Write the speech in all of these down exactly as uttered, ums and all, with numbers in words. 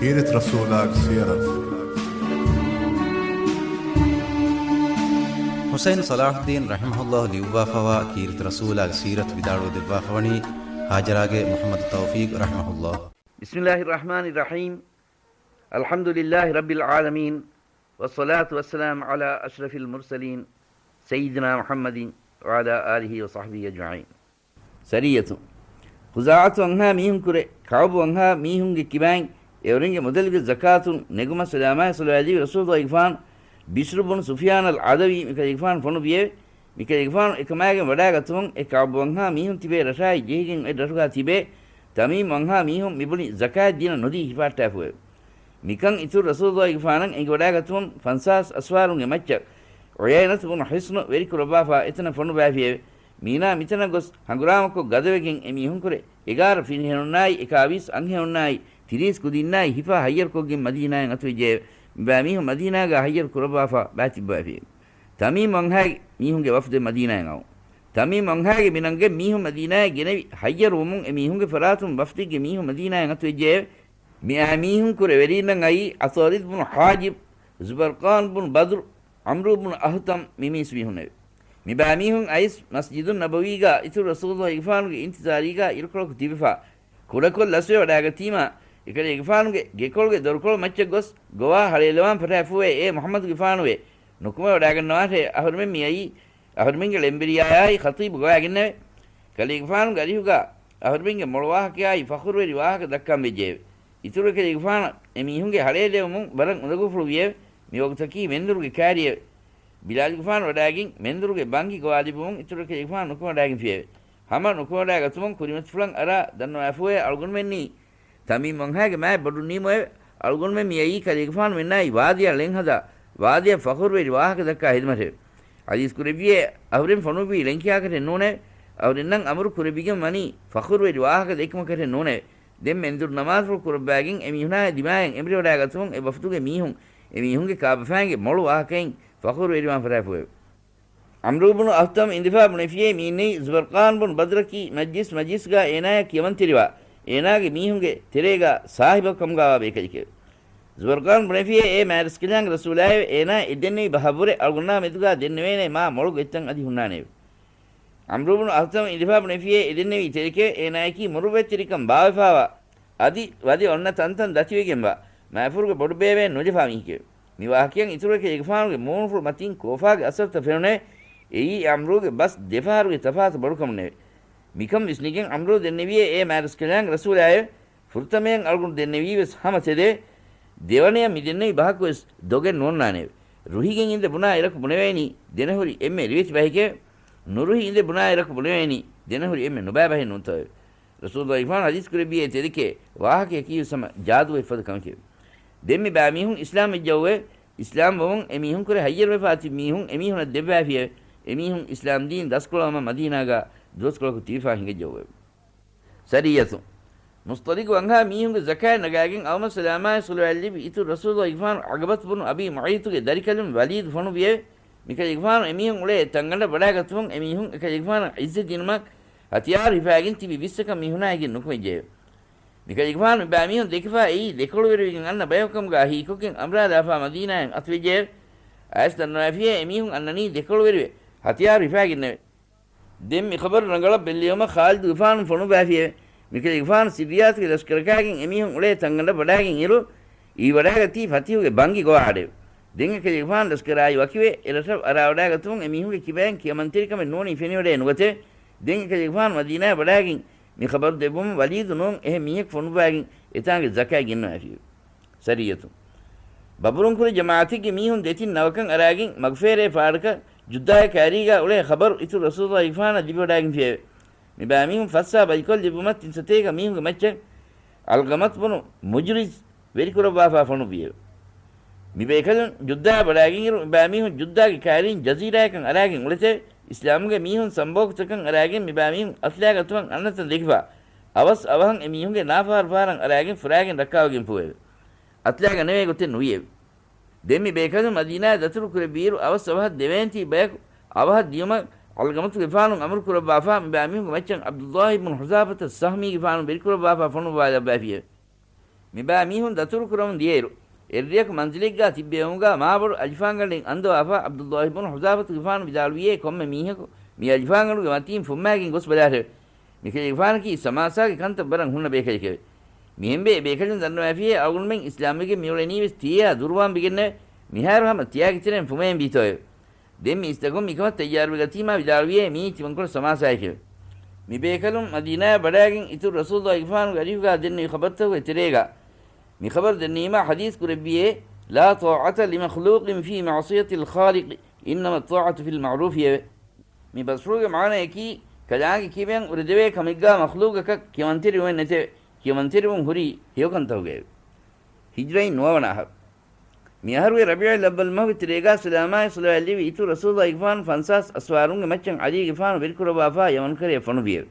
ކީރިތި ރަސޫލާގެ ސީރަތު. ޙުސައިން ޞަލާޙުއްދީން ރަޙިމަހުﷲ ލިޔުއްވާފަވާ ކީރިތި ރަސޫލާގެ ސީރަތު ވިދާޅުވެ ދެއްވާފަވަނީ ހާޖަރާގެ މުޙައްމަދު ތައުފީޤް ރަޙިމަހުﷲ. بسم الله الرحمن الرحيم. الحمد لله رب العالمين. والصلاة والسلام على أشرف المرسلين سيدنا محمد وعلى آله وصحبه أجمعين. ސަރިއްޔަތު. ޚުޒާޢަތު އަންހާ މީހުންކުރެ، ކަޢުބު އަންހާ މީހުންގެ ކިބައިން އެއުރެންގެ މުދަލުގެ ޒަކާތު ނެގުމަށް ސަލާމާއި ޞަލަވާތް ލިބި ރަސޫލުﷲގެފާނު ބިޝްރު ބުނު ސުފްޔާނަލް ޢަދަވީ މިކަލޭގެފާނު ފޮނުވިއެވެ. މިކަލޭގެފާނު އެކަމާގެން ވަޑާގަތުމުން އެ ކަޢުބު އަންހާ މީހުން ތިބޭ ރަށާއި ޖެހިގެން އޮތް ރަށުގާ ތިބޭ ތަމީމް އަންހާ މީހުން މިބުނި ޒަކާތް ދީނަށް ނުދީ ހިފާއްޓާފުއެވެ. މިކަން އިތުރު ރަސޫލުﷲގެފާނަށް އެނގިވަޑާގަތުމުން ފަންސާސް އަސްވާރުންގެ މައްޗަށް ޢުޔައިނަތު ބުނު ޙިޞްނު ވެރިކުރައްވާފާ އެތަނަށް ފޮނުވާފިއެވެ. މީނާ މިތަނަށް ގޮސް ހަނގުރާމަކޮށް ގަދަވެގެން އެ މީހުންކުރެ އެގާރަ ފިރިހެނުންނާއި އެކާވީސް އަންހެނުންނާއި ތިރީސް ކުދިންނާއި ހިފާ ހައްޔަރުކޮށްގެން މަދީނާއަށް އަތުވެއްޖެއެވެ. މިބައިމީހުން މަދީނާގާ ހައްޔަރު ކުރައްވާފާ ބާތިއްބަވާފިއެވެ. ތަމީމް އަންހާގެ މީހުންގެ ވަފްދެއް މަދީނާއަށް އައު. ތަމީމް އަންހާގެ މިނަންގެ މީހުން މަދީނާއަށް ގެނެވި ހައްޔަރުވުމުން އެ މީހުންގެ ފަރާތުން ވަފްދެއްގެ މީހުން މަދީނާއަށް އަތުވެއްޖެއެވެ. މިއާ މީހުންކުރެ ވެރީންނަށް އައީ ޢަޠާރިދު ބުނު ޙާޖިބް، ޒުބަރްޤާން ބުނު ބަދްރު، ޢަމްރޫ ބުނު އަހްޠަމް މި މީސްމީހުންނެވެ. މިބައިމީހުން އައިސް މަސްޖިދުއްނަބަވީގާ އިތުރު ރަސޫލުﷲގެފާނުގެ އިންތިޒާރީގާ އިރުކޮޅަކު ތިބެފާ، ކުޑަކޮށް ލަސްވެވަޑާގަތީމާ، އެކަލޭގެފާނުގެ ގެކޮޅުގެ ދޮރުކޮޅު މައްޗަށް ގޮސް، ގޮވާ ހަޅޭލަވާން ފަށާފޫވޭ އޭ މުޙައްމަދުގެފާނުވެ، ނުކުމެވަޑާގަންނަވާށޭ އަހުރެމެން މިއައީ، އަހުރެމެންގެ ޅެންވެރިޔާއާއި ޚަޠީބު ގޮވާގެންނެވެ. ކަލޭގެފާނުގެ އަރިހުގާ އަހުރެމެންގެ މޮޅު ވާހަކަޔާއި ފަޚުރުވެރި ވާހަކަ ދައްކަން ވެއްޖެއެވެ. އިތުރު އެކަލޭގެފާނަށް އެ މީހުންގެ ހަޅޭލެވުމުން ވަރަށް އުނދަގޫފުޅު ވިއެވެ. މި ވަގުތަކީ މެންދުރުގެ ކާރިއެވެ. ބިލާލުގެފާނު ވަޑާގެން މެންދުރުގެ ބަންގި ގޮވާލިބުމުން އިތުރު އެކަލޭގެފާނު ނުކުމެވަޑާގެންފިއެވެ. ހަމަ ނުކުމެވަޑާގަތުމުން ކުރިމަތިފުޅަށް އަރާ ދަންނަވާފޫވޭ އަޅުގަނޑުމެންނީ ތަމީމް އަންހާގެ މާތް ބޮޑު ނިޢުމަތް އެވެ. އަޅުގަނޑުމެން މިއައީ ކަލޭގެފާނު މެންނާއި ވާދިޔަށް ޅެން ހަދާ، ވާދިޔަށް ފަޚުރުވެރި ވާހަކަ ދައްކާ ހިދުމަތެވެ. ޙަދީޘް ކުރެއްވިއޭ، އަހުރެން ފޮނުއްވީ ޅެންކިޔާކަށެއް ނޫނެވެ. އަހުރެންނަށް އަމުރު ކުރެވިގެން ވަނީ ފަޚުރުވެރި ވާހަކަ ދެއްކުމަކަށެއް ނޫނެވެ. ދެން މެންދުރު ނަމާދުފުޅު ކުރައްވާގެން އެމީހުނާއެ ދިމާއަށް އެނބުރިވަޑާގަތުމުން އެ ވަފްދުގެ މީހުން އެމީހުންގެ ކާބަފައިންގެ މޮޅު ވާހަކައިން ފަޚުރުވެރިވާން ފަށާފުއެވެ. ޢަމްރޫ ބުނު އަހްޠަމް އިނދެފާ ބުނެފިއޭ މިއިންނެވީ ޒުބަރްޤާން ބުނު ބަދްރަކީ މަޖްލިސް މަޖްލިސްގާ އޭނާޔަށް ކިޔަމަންތެރިވާ، އޭނާގެ މީހުންގެ ތެރޭގާ ސާހިބަކަމުގާވާ ބޭކަލެކެވެ. ޒުބަރްޤާން ބުނެފިއޭ އޭ މާތްރަސްކަލާނގެ ރަސޫލާއެވެ. އޭނާ އެ ދެންނެވި ބަހަށްވުރެ އަޅުގަނޑާ މެދުގާ ދެންނެވޭނޭ މާ މޮޅު ގޮތްތައް އަދި ހުންނާނެއެވެ. ޢަމްރޫ ބުނު އަހްޠަމް އިނދެފާ ބުނެފިއޭ އެ ދެންނެވި ތެރެކެވެ. އޭނާޔަކީ މުރުއްވަތްތެރިކަން ބާވެފާވާ އަދި ވަދެ އޮންނަ ތަންތަން ދަތިވެގެންވާ، މާފުރުގެ ބޮޑުބޭބެއެއް ނުލަފާ މީހެކެވެ. މި ވާހަކައިން އިތުރު އެކަލޭގެފާނުގެ މޫނުފުޅު މަތީން ކޯފާގެ އަސަރުތައް ފެނުނެވެ. އެއީ ޢަމްރޫގެ ބަސް ދެފަހަރުގެ ތަފާތު ބޮޑުކަމުންނެވެ. މިކަން ވިސްނިގެން ޢަމްރޫ ދެންނެވިއޭ އޭ މާތްރަސްކަލާނގެ ރަސޫލާއެވެ. ފުރަތަމަޔަށް އަޅުގަނޑު ދެންނެވީވެސް ހަމަ ތެދެވެ. ދެވަނަޔަށް މި ދެންނެވި ބަހަކުވެސް ދޮގެއް ނޯންނާނެއެވެ. ރުހިގެން އިނދެ ބުނާ އިރަކު ބުނެވޭނީ ދެނަހުރި އެންމެ ރިވެތި ބަހެކެވެ. ނުރުހި އިނދެ ބުނާ އިރަކު ބުނެވޭނީ ދެނަހުރި އެންމެ ނުބައި ބަހެއް ނޫންތޯއެވެ. ރަސޫލުﷲގެފާނު ޙަދީޘް ކުރެއްވިއޭ ތެދެކޭ، ވާހަކަޔަކީވެސް ހަމަ ޖާދޫއެއްފަދަ ކަމެކެވެ. ދެން މި ބައިމީހުން އިސްލާމް ވެއްޖައުވެ. އިސްލާމް ވަމުން އެމީހުންކުރެ ހައްޔަރުވެފާ ތިބި މީހުން އެމީހުނަށް ދެއްވާފިއެވެ. އެމީހުން އިސްލާމް ދީން ދަސްކުޅައުމަށް މަދީނާގާ ދުވަސްކޮޅަކު ތިބިފާ ހިނގައްޖައުވެވެ. ސަރިއްޔަތު. މުޞްޠަލިޤު އަންހާ މީހުންގެ ޒަކާތް ނަގާގެން އައުމަށް ސަލާމާއި ޞަލަވާތް ލިބި އިތުރު ރަސޫލުﷲގެފާނު ޢަޤަބަތު ބުނު އަބީ މުޢައްޠުގެ ދަރިކަލުން ވަލީދު ފޮނުއްވިއެވެ. މިކަލޭގެފާނު އެމީހުން އުޅޭ ތަންގަނޑަށް ވަޑާގަތުމުން އެމީހުން އެކަލޭގެފާނަށް ޢިއްޒަތް ދިނުމަށް ހަތިޔާރު ހިފާގެން ތިބި ވިއްސަކަށް މީހުނާއެކެއް ނުކުމެއްޖެއެވެ. މިކަލޭގެފާނު މިބައިމީހުން ދެކިފާ އެއީ ދެކޮޅުވެރިވެގެން އަންނަ ބަޔަކު ކަމުގާ ހީކޮށްގެން އަނބުރާލާފާ މަދީނާއަށް އަތުވެއްޖެއެވެ. އައިސް ދަންނަވާފިއޭ އެމީހުން އަންނަނީ ދެކޮޅުވެރިވެ ހަތިޔާރު ހިފާގެންނެވެ. ދެން މި ޚަބަރު ރަނގަޅަށް ބެއްލެވުމަށް ޚާލިދުގެފާނު ފޮނުއްވާފިއެވެ. މިކަލޭގެފާނު ސިއްރިއްޔާތުގެ ލަޝްކަރަކާގެން އެމީހުން އުޅޭ ތަންގަނޑަށް ވަޑާގެން އިރު، އިވިވަޑާގަތީ ފަތިޙުގެ ބަންގި ގޮވާ އަޑެވެ. ދެން އެކަލޭގެފާނު ލަޝްކަރާއި ވަކިވެ، އެރަށަށް އަރާވަޑާގަތުމުން އެމީހުންގެ ކިބައިން ކިޔަމަންތެރިކަމެއް ނޫނީ ފެނިވަޑައެއް ނުގަތެވެ. ދެން އެކަލޭގެފާނު މަދީނާއަށް ވަޑާގެން މި ޚަބަރު ދެއްވުމުން ވަލީދު ނޫން އެހެން މީހަކު ފޮނުއްވާގެން އެތާނގެ ޒަކާތް ގެންނަވާފިއެވެ. ސަރިއްޔަތު. ބަބުރުންކުރެ ޖަމާޢަތެއްގެ މީހުން ދެތިން ނަވަކަށް އަރާގެން މަގުފޭރޭ ފާޑަކަށް ޖުއްދާގެ ކާރީގާ އުޅޭ ޚަބަރު އިތުރު ރަސޫލުﷲގެފާނަށް ލިބިވަޑާގެންފިއެވެ. މިބައިމީހުން ފައްސާ ބަލިކޮށްލެއްވުމަށް ތިން ސަތޭކަ މީހުންގެ މައްޗަށް ޢަލްޤަމަތު ބުނު މުޖްރިޒް ވެރިކުރައްވާފާ ފޮނުއްވިއެވެ. މިބޭކަލުން ޖުއްދާއަށް ވަޑާގެންއިރު މިބައިމީހުން ޖުއްދާގެ ކާރީން ޖަޒީރާއަކަށް އަރާގެން އުޅެތެވެ. އިސްލާމުގެ މީހުން ސަނބޯކުތަކަށް އަރާގެން މިބައިމީހުން އަތުލާގަތުމަށް އަންނަތަން ދެކިފާ، އަވަސް އަވަހަށް އެމީހުންގެ ނާފަހަރު ފަހަރަށް އަރާގެން ފުރާގެން ރައްކާވެގެންފޫއެވެ. އަތުލާގަނެވޭ ގޮތެއް ނުވިއެވެ. ދެން މި ބޭކަލުން މަދީނާއަށް ދަތުރު ކުރެއްވިއިރު އަވަސް އަވަހަށް ދެވޭންތީ ބަޔަކު އަވަހަށް ދިޔުމަށް ޢަލްޤަމަތުގެފާނު އަމުރު ކުރައްވާފާ، މިބައިމީހުންގެ މައްޗަށް ޢަބްދުﷲ ބުނު ޙުޛާފަތަ ސަހްމީގެފާނު ވެރިކުރައްވާފާ ފޮނުއްވާލައްވާފިއެވެ. މިބާ މީހުން ދަތުރު ކުރަމުން ދިޔައިރު، އެއްރެއަކު މަންޒިލެއްގާ ތިއްބެވުމުގާ މާބޮޑު އަލިފާންގަނޑެއް އަންދަވާފާ ޢަބްދުﷲ ބުނު ޙުޛާފަތުގެފާނު ވިދާޅުވިއޭ، ކޮންމެ މީހަކު މި އަލިފާންގަނޑުގެ މަތީން ފުއްމާގެން ގޮސް ބަލާށެވެ. މިކަލޭގެފާނަކީ ސަމާސާގެ ކަންތައް ވަރަށް ހުންނަ ބޭކަލެކެވެ. މިހެންވެ އެ ބޭކަލުން ދަންނަވައިފިއޭ، އަޅުގަނޑުމެން އިސްލާމްވެގެން މިއުޅެނީވެސް ތިޔަޔާ ދުރުވާން ވެގެންނެވެ. މިހާރު ހަމަ ތިޔާގެ ތެރެއިން ފުމައިން ވީތޯއެވެ. ދެން މީސްތަކުން މިކަމަށް ތައްޔާރުވެގަތީމާ ވިދާޅުވިއޭ، މިއީ ތިމަންކޮޅު ސަމާސާއެކެވެ. މިބޭކަލުން މަދީނާއަށް ވަޑާގެން އިތުރު ރަސޫލުﷲ ގެފާނުގެ އަރިހުގާ ދެންނެވި ޚަބަރުތަކުގެ ތެރޭގާ މި ޚަބަރު ދެންނެވީމާ ޙަދީޘް ކުރެއްވިއޭ، لا طاعة لمخلوق في معصية الخالق، إنما الطاعة في المعروف އެވެ. މި ބަސްފުޅުގެ މާނަޔަކީ، ކަލާނގެ ކިޔަމަޔަށް އުރެދެވޭ ކަމެއްގާ މަޚްލޫގަކަށް ކިޔަމަންތެރިވުމެއް ނެތެވެ. ކިޔަމަންތެރިވުން ހުރީ ހެޔޮކަންތަކުގައެވެ. ހިޖްރައިން ނުވަވަނަ އަހަރު. މި އަހަރުގެ ރަބީޢުލް އައްވަލް މަހުގެ ތެރޭގާ ސަލާމާއި ޞަލަވާތް ލެއްވި އިތުރު ރަސޫލުﷲ ގެފާނު ފަންސާސް އަސްވާރުންގެ މައްޗަށް ޢަލީ ގެފާނު ވެރިކުރައްވާފާ ޔަމަން ކަރަޔަށް ފޮނުއްވިއެވެ.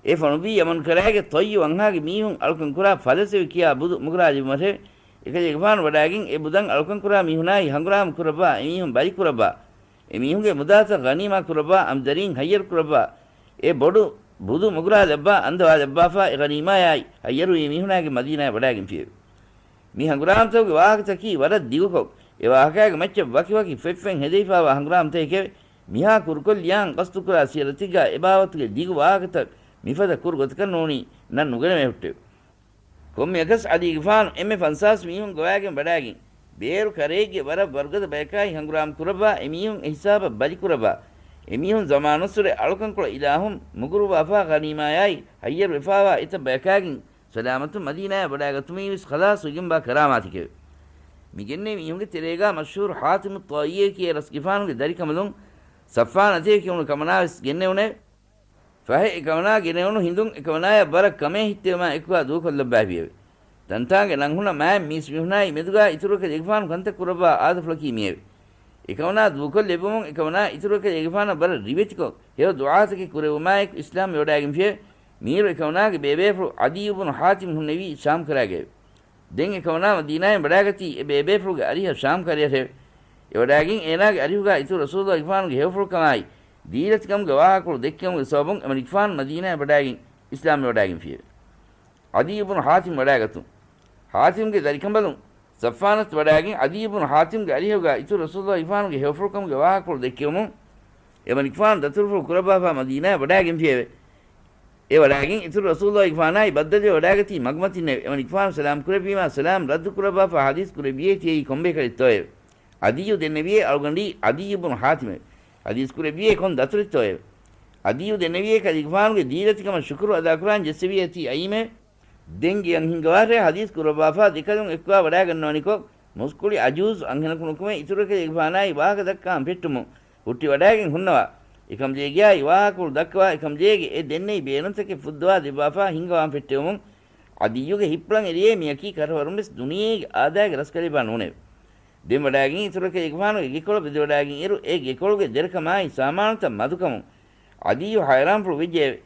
އެ ފޮނުއްވީ ޔަމަން ކަރައިގެ ޠައްޔު ވަންހާގެ މީހުން އަޅުކަން ކުރާ ފަލަސް އެވެ ކިޔާ ބުދު މުގުރާލެއްވުމަށެވެ. އެކަލޭގެފާނު ވަޑާގެން އެ ބުދަށް އަޅުކަން ކުރާ މީހުނާއި ހަނގުރާމަ ކުރައްވާ، އެމީހުން ބަލި ކުރައްވާ، އެމީހުންގެ މުދާތައް ޣަނީމާ ކުރައްވާ، އަމްދަރީން ހައްޔަރު ކުރައްވާ، އެ ބޮޑު ބުދު މުގުރާލައްވާ، އަންދަވާލައްވާފާ، އެ ޣަނީމާޔާއި ހައްޔަރުވި މީހުނާގެ މަދީނާޔަށް ވަޑާގެންފިއެވެ. މި ހަނގުރާމަތަކުގެ ވާހަކަތަކީ ވަރަށް ދިގުކޮށް، އެ ވާހަކާގެ މައްޗަށް ވަކިވަކި ފޮތްފޮތް ހެދައިފާވާ ހަނގުރާމަތަކެކެވެ. މިހާ ކުރުކޮށްލިޔާން ގަސްތުކުރާ ސިޔަރަތެއްގާ އެބާވަތުގެ ދިގު ވާހަކަތައް މިފަދަ ކުރު ގޮތަކަށް ނޫނީ ނަން ނުގަނެވޭ ހުއްޓެވެ. ކޮންމެއަކަސް ޢަލީގެފާނު އެންމެ ފަންސާސް މީހުން ގޮވާގެން ވަޑާގެން، ބޭރު ކަރައެއްގެ ވަރަށް ވަރުގަދަ ބަޔަކާއި ހަނގުރާމަ ކުރައްވާ، އެމީހުން އެހިސާބަށް ބަލި ކުރައްވާ، އެމީހުން ޒަމާނުއްސުރެ އަޅުކަންކޮޅަށް އިލާހުން މުގުރުވާފާ، ޣަނީމާޔާއި ހައްޔަރުވެފާވާ އެތައް ބަޔަކާގެން ސަލާމަތުން މަދީނާޔަށް ވަޑާގަތުމީވެސް ޚަލާޞުވެގެންވާ ކަރާމާތެކެވެ. މިގެންނެވި މީހުންގެ ތެރޭގާ މަޝްހޫރު ޙާޠިމުއް ޠާއީއޭ ކިޔޭ ރަސްގެފާނުގެ ދަރިކަނބަލުން ޞަފްވާން އަތޭ ކިޔުނު ކަމަނާވެސް ގެންނެވުނެވެ. ފަހެ އެކަމަނާ ގެނެވުނު ހިނދުން އެކަމަނާޔަށް ވަރަށް ކަމޭ ހިއްތެވުމާ އެކުގާ ދޫކޮށްލައްވައިފިއެވެ. ތަންތާނގެ ނަން ހުންނަ މާތް މީސްމީހުނާއި މެދުގާ އިތުރުއަކަށް އެކަލޭގެފާނު ކަންތައް ކުރައްވާ އާދަފުޅަކީ މިއެވެ. އެކަމަނާ ދޫކޮށްލެއްވުމުން އެކަމަނާ އިތުރުއަކަށް އެކަލޭގެފާނަށް ވަރަށް ރިވެތިކޮށް ހެޔޮ ދުޢާތަކެއް ކުރެއްވުމާއެކު އިސްލާމްވެވަޑާގެންފިއެވެ. މީރު އެކަމަނާގެ ބޭބޭފުޅު ޢަދިއްޔު ބުނު ޙާތިމް ހުންނެވީ ޝާމްކަރައިގައެވެ. ދެން އެކަމަނާ މަދީނާއިން ވަޑާގަތީ އެ ބޭބޭފުޅުގެ އަރިހަށް ޝާމްކަރަޔަށެވެ. އެވަޑާގެން އޭނާގެ އަރިހުގާ އިތުރު ރަސޫލުﷲ ގެފާނުގެ ހެޔޮފުޅުކަމާއި ދީލަތިކަމުގެ ވާހަކަފުޅު ދެއްކެވުމުގެ ސަބަބުން އެމަނިކުފާނު މަދީނާއަށް ވަޑާގެން އިސްލާމްވެވަޑާގެންފިއެވެ. ޢަދިއްޔު ބުނު ޙާތިމް ވަޑާގަތުން. ޙާތިމްގެ ދަރިކަނބަލުން ޞަފްވާނަށް ވަޑާގެން ޢަދިއްޔު ބުނު ޙާތިމްގެ އަރިހުގާ އިތުރު ރަސޫލުﷲ ގެފާނުގެ ހެޔޮފުޅުކަމުގެ ވާހަކަފުޅު ދެއްކެވުމުން އެމަނިކުފާނު ދަތުރުފުޅު ކުރައްވާފާ މަދީނާއަށް ވަޑާގެންފިއެވެ. އެ ވަޑާގެން އިތުރު ރަސޫލުﷲ ގެފާނާއި ބައްދަލުވެ ވަޑާގަތީ މަގުމަތިންނެވެ. އެމަނިކުފާނު ސަލާމް ކުރެއްވީމާ ސަލާމް ރައްދު ކުރައްވާފާ ޙަދީޘް ކުރެއްވިއޭ ތިޔައީ ކޮންބޭކަލެއްތޯއެވެ. ޢަދިއްޔު ދެންނެވިއޭ އަޅުގަނޑީ ޢަދިއްޔު ބުނު ޙާތިމެވެ. ޙަދީޘް ކުރެއްވިއޭ ކޮން ދަތުރެއްތޯއެވެ. ޢަދިއްޔު ދެންނެވިއޭ ކަލޭގެފާނުގެ ދީލަތިކަމަށް ޝުކުރު އަދާކުރާން ޖެއްސެވިއޭތީ އައީމެވެ. ދެން ގެޔަށް ހިންގަވާށޭ ޙަދީޘް ކުރައްވާފާ ދެކަލުން އެކުގާ ވަޑާގަންނަވަނިކޮށް، މުސްކުޅި ޢަޖޫޒު އަންހެނަކު ނުކުމެ އިތުރު ކަލޭގެފާނާއި ވާހަކަ ދައްކާން ފެއްޓުމުން ހުއްޓިވަޑާގެން ހުންނަވާ، އެކަމަޖޭގެއާއި ވާހަކަފުޅު ދައްކަވާ، އެކަމަޖޭގެ އެ ދެންނެވި ބޭނުންތަކެއް ފުއްދަވާ ދެއްވާފާ ހިންގަވާން ފެއްޓެވުމުން، ޢަދިއްޔުގެ ހިތްޕުޅަށް އެރިއޭ މިޔަކީ ކަށަވަރުންވެސް ދުނިޔޭގެ އާދައިގެ ރަސްކަލެއްވާ ނޫނެވެ. ދެން ވަޑާގެން އިތުރު ކަލޭގެފާނުގެ ގެކޮޅަށް ވެދެވަޑާގެން އިރު، އެ ގެކޮޅުގެ ދެރަކަމާއި ސާމާނުތައް މަދުކަމުން ޢަދިއްޔު ހައިރާންފުޅު ވެއްޖެއެވެ.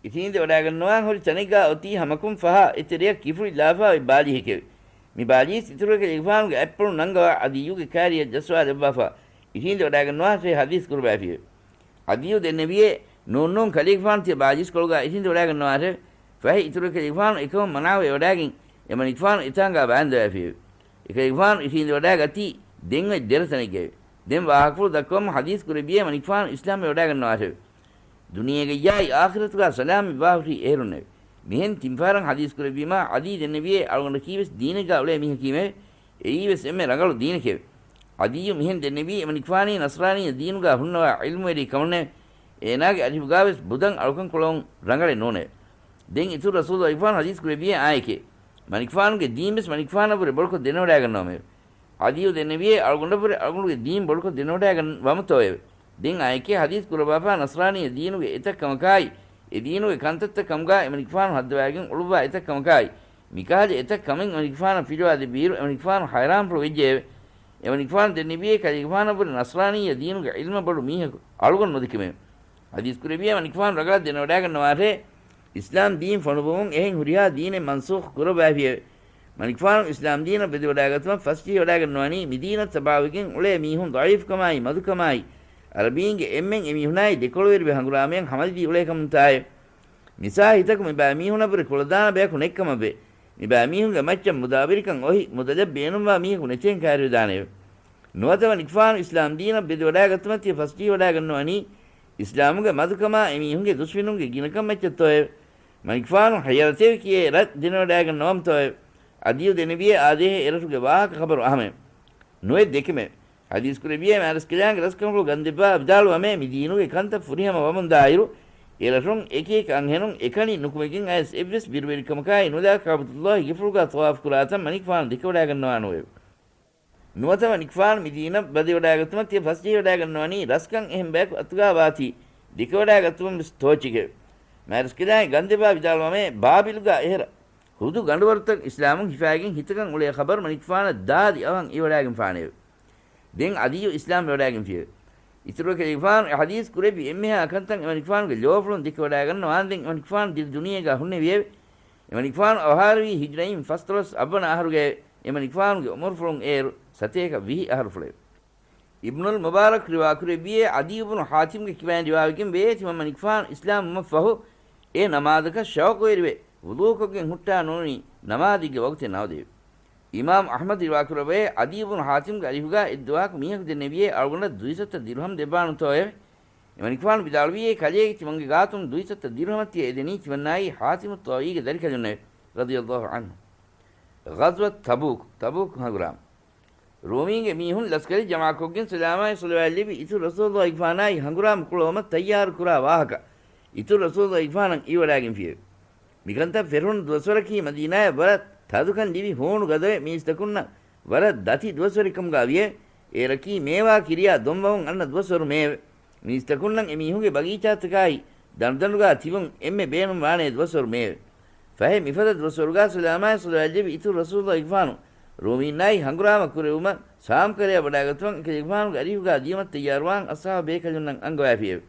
އިށީނދެވަޑާގަންނަވާން ހުރި ތަނެއްގާ އޮތީ ހަމަކުން ފަހާ އެތެރެއަށް ކިފުޅިލާފާ އޮތް ބާލީހެކެވެ. މި ބާލީސް އިތުރު ކަލޭގެފާނުގެ އަތްޕުޅުން ނަންގަވާ ޢަދިއްޔުގެ ކާރިއަށް ޖައްސަވާލައްވާފާ އިށީނދެވަޑާގަންނަވާށޭ ޙަދީޘް ކުރައްވައިފިއެވެ. ޢަދިއްޔު ދެންނެވިއޭ، ނޫން ނޫން، ކަލޭގެފާނު ތިޔަ ބާލީސްކޮޅުގާ އިށީނދެވަޑާގަންނަވާށެވެ. ފަހެ އިތުރު ކަލޭގެފާނު އެކަމަށް މަނާވެވަޑާގެން އެމަނިކުފާނު އެތާނގާ ބާންދަވައިފިއެވެ. އެކަލޭގެފާނު އިށީނދެވަޑާގަތީ ދެން އޮތް ދެރަތަނެއްގައެވެ. ދެން ވާހަކަފުޅު ދައްކަވަމުން ޙަދީޘް ކުރެއްވިއޭ އެމަނިކުފާނު އިސްލާމްވެވަޑާގަންނަވާށެވެ. ދުނިޔޭގައްޔާއި އާޚިރަތުގާ ސަލާމަތްވާ ހުރީ އޭރުންނެވެ. މިހެން ތިންފަހަރަށް ޙަދީޘް ކުރެއްވީމާ، ޢަލީ ދެންނެވިއޭ އަޅުގަނޑަކީވެސް ދީނެއްގާ އުޅޭ މީހަކީމެވެ. އެއީވެސް އެންމެ ރަނގަޅު ދީނެކެވެ. ޢަލީއު މިހެން ދެންނެވީ އެމަނިކުފާނީ ނަޞްރާނީ ދީނުގާ ހުންނަވާ ޢިލްމުވެރި ކަމުންނެވެ. އޭނާގެ އަރިހުގާވެސް ބުދަން އަޅުކަން ކުޅަވުން ރަނގަޅެއް ނޫނެވެ. ދެން އިތުރު ރަސޫލު އިފާން ޙަދީޘް ކުރެއްވިއޭ އާއެކޭ. މަނިކުފާނުގެ ދީންވެސް މަނިކުފާނަށްވުރެ ބޮޑުކޮށް ދެނެވަޑާގަންނަވަމެވެ. ޢަލީއު ދެންނެވިއޭ އަޅުގަނޑަށްވުރެ އަޅުގަނޑުގެ ދީން ބޮޑުކޮށް ދެނެވަޑާގަން ވަމުތޯއެވެ. ދެން އާއެކޭ ޙަދީޘް ކުރައްވާފާ ނަޞްރާނީ ދީނުގެ އެތައް ކަމަކާއި، އެ ދީނުގެ ކަންތައްތައް ކަމުގާ އެމަނިކުފާނު ހައްދަވާގެން އުޅުއްވާ އެތައް ކަމަކާއި، މިކަހަލަ އެތައް ކަމެއް އެމަނިކުފާނަށް ފިލުވާ ދެއްވިއިރު އެމަނިކުފާނު ޙައިރާންފުޅު ވެއްޖެއެވެ. އެމަނިކުފާނު ދެންނެވިއޭ ކަލޭގެފާނަށްވުރެ ނަޞްރާނީ ދީނުގެ ޢިލްމަށް ބޮޑު މީހަކު އަޅުގަނޑު ނުދެކެމެވެ. ޙަދީޘް ކުރެއްވިއޭ މަނިކުފާނު ރަނގަޅަށް ދެނެވަޑާގަންނަވާށޭ، އިސްލާމް ދީން ފޮނުއްވުމުން އެހެން ހުރިހާ ދީނެއް މަންސޫޚު ކުރައްވައިފިއެވެ. މަނިކުފާނު އިސްލާމް ދީނަށް ވެދެވަޑާގަތުމަށް ފަސްޖެހިވަޑާގަންނަވަނީ މިދީނަށް ތަބާވެގެން އުޅޭ މީހުން ޟަޢީފުކަމާއި މަދުކަމާއި، ޢަރަބީންގެ އެންމެން އެމީހުނާއި ދެކޮޅުވެރިވެ ހަނގުރާމަޔަށް ހަމަލިދީ އުޅޭކަމުންތާއެވެ. މިސާ ހިތަކު މިބާ މީހުނަށްވުރެ ކުޅަދާނަ ބަޔަކު ނެތްކަމަށްވެ. މިބައިމީހުންގެ މައްޗަށް މުދާވެރިކަން އޮހި، މުދަލެއް ބޭނުންވާ މީހަކު ނެތޭން ކައިރިވެދާނެއެވެ. ނުވަތަ މަނިކުފާނު އިސްލާމްދީނަށް ބެދެވަޑައިގަތުމަށް ތިޔަ ފަސްޖެހިވަޑައިގަންނަވަނީ، އިސްލާމުގެ މަދުކަމާ އެމީހުންގެ ދުސްމިނުންގެ ގިނަކަން މައްޗަށްތޯއެވެ؟ މަނިކުފާނު ހައްޔަރަތެވެ ކިޔޭ ރަށް ދެނެވަޑައިގަންނަވަމުތޯއެވެ؟ އަދިޔު ދެނެވިޔޭ އާދޭހޭ އެރަށުގެ ވާހަކަ ޚަބަރު އަހަމެވެ. ނުވެ ދެކެމެވެ. ޙަދީޘް ކުރެއްވިޔޭ މާރަސްކަލާނގެ ރަސްކަންފުޅު ގަންދެއްވާ ވިދާޅުވަމޭ، މި ދީނުގެ ކަންތައް ފުރިހަމަ ވަމުންދާއިރު، އެރަށުން އެކިއެކި އަންހެނުން އެކަނި ނުކުމެގެން އައިސް އެއްވެސް ބިރުވެރިކަމަކާއި ނުލާ ކަޢުބަތުﷲ ގެފުޅުގާ ޠަވާފު ކުރާތަން މަނިކުފާނު ދެކެވަޑައިގަންނަވާނުވެއެވެ. ނުވަތަ މަނިކުފާނު މި ދީނަށް ބަދެވަޑައިގަތުމަށް ތިޔަ ފަސްޖެހިވަޑައިގަންނަވަނީ ރަސްކަން އެހެން ބަޔަކު އަތުގާ ވާތީ ދެކެވަޑައިގަތުމަށް ވެސް ތޯއްޗެކެވެ. މާރަސްކަލާނގެ ގަންދެއްވާ ވިދާޅުވަމޭ، ބާބިލުގާ އެހެރަ ހުދު ގަނޑުވަރުތައް އިސްލާމުން ހިފާގެން ހިތަކަށް އުޅޭ ޚަބަރު މަނިކުފާނަށް ދާދި އަވަހަށް އިވަޑައިގެންފާނެއެވެ. ދެން އަދިޔު އިސްލާމް ވެވަޑައިގެންފިއެވެ. އިތުރު އެކަލޭގެފާނު އެ ޙަދީޘް ކުރެއްވި އެންމެހާ ކަންތައް އެމަނިކުފާނުގެ ލޯފުޅުން ދެކެވަޑައިގަންނަވާންދެން އެމަނިކުފާނު ދިރި ދުނިޔޭގާ ހުންނެވިއެވެ. އެމަނިކުފާނު އަވަހާރަވީ ހިޖްރައިން ފަސްދޮޅަސް އަށްވަނަ އަހަރުގައެވެ. އެމަނިކުފާނުގެ އުމުރުފުޅުން އޭރު ސަތޭކަ ވިހި އަހަރުފުޅެވެ. އިބްނުލް މުބާރަކް ރިވާކުރެއްވިއޭ، އަދީ ބުނު ޙާތިމްގެ ކިބައިން ރިވާވެގެން ވޭ، ތިމަން މަނިކުފާނު އިސްލާމް ވުމަށްފަހު، އެ ނަމާދަކަށް ޝައުޤުވެރިވެ، ވުޟޫކޮށްގެން ހުއްޓާ ނޫނީ ނަމާދެއްގެ ވަގުތެއް ނަވަދެވެ. އިމާމް އަޙްމަދު ރިވާކުރައްވައޭ، އަދީ ބުނު ޙާތިމްގެ އަރިހުގާ އެއްދުވަހަކު މީހަކު ދެންނެވިއޭ، އަޅުގަނޑަށް ދުއިސައްތަ ދިރުހަމް ދެއްވާނުތޯއެވެ؟ އެމަނިކުފާނު ވިދާޅުވިއޭ، ކަލޭގެ ތިމަންގެ ގާތުން ދުއިސައްތަ ދިރުހަމަށް ތިޔަ އެދެނީ ތިމަންނާއީ ޙާތިމު ޠާއީގެ ދަރިކަލުންނެވެ. ރަޟިޔަﷲ ޢަންހު. ޣަޒްވަތު ތަބޫކް، ތަބޫކް ހަނގުރާމަ. ރޫމީންގެ މީހުން ލަސްކަރެއް ޖަމާކޮށްގެން ސަލާމާއި ޞަލަވާތް ލެއްވި އިތުރު ރަސޫލުﷲ ގެފާނާއި ހަނގުރާމަ ކުޅައުމަށް ތައްޔާރު ކުރާ ވާހަކަ އިތުރު ރަސޫލުﷲ ގެފާނަށް އިވަޑައިގެންފިއެވެ. މިކަންތައް ފެށުނު ދުވަސްވަރަކީ މަދީނާއަށް ވަރަށް ތަދުކަން ލިބި ހޫނު ގަދަވެ މީސްތަކުންނަށް ވަރަށް ދަތި ދުވަސްވަރެއް ކަމުގާ ވިއެވެ. އޭރަކީ މޭވާ ކިރިޔާ ދޮންވަމުން އަންނަ ދުވަސްވަރު މޭވެ. މީސްތަކުންނަށް އެމީހުންގެ ބަގީޗާތަކާއި ދަނޑުދަނޑުގާ ތިބުން އެންމެ ބޭނުން ވާނޭ ދުވަސްވަރު މޭވެ. ފަހެ މިފަދަ ދުވަސްވަރުގާ ސަލާމާއި ޞަލަވާތް ލެއްވި އިތުރު ރަސޫލުﷲ ގެފާނު ރޫމީންނާއި ހަނގުރާމަ ކުރެވުމަށް ޝާމް ކަރަޔަށް ވަޑައިގަތުމަށް އެކަލޭގެފާނުގެ އަރިހުގާ ދިޔުމަށް ތައްޔާރުވާން އަޞްޙާބު ބޭކަލުންނަށް އަންގަވައިފިއެވެ.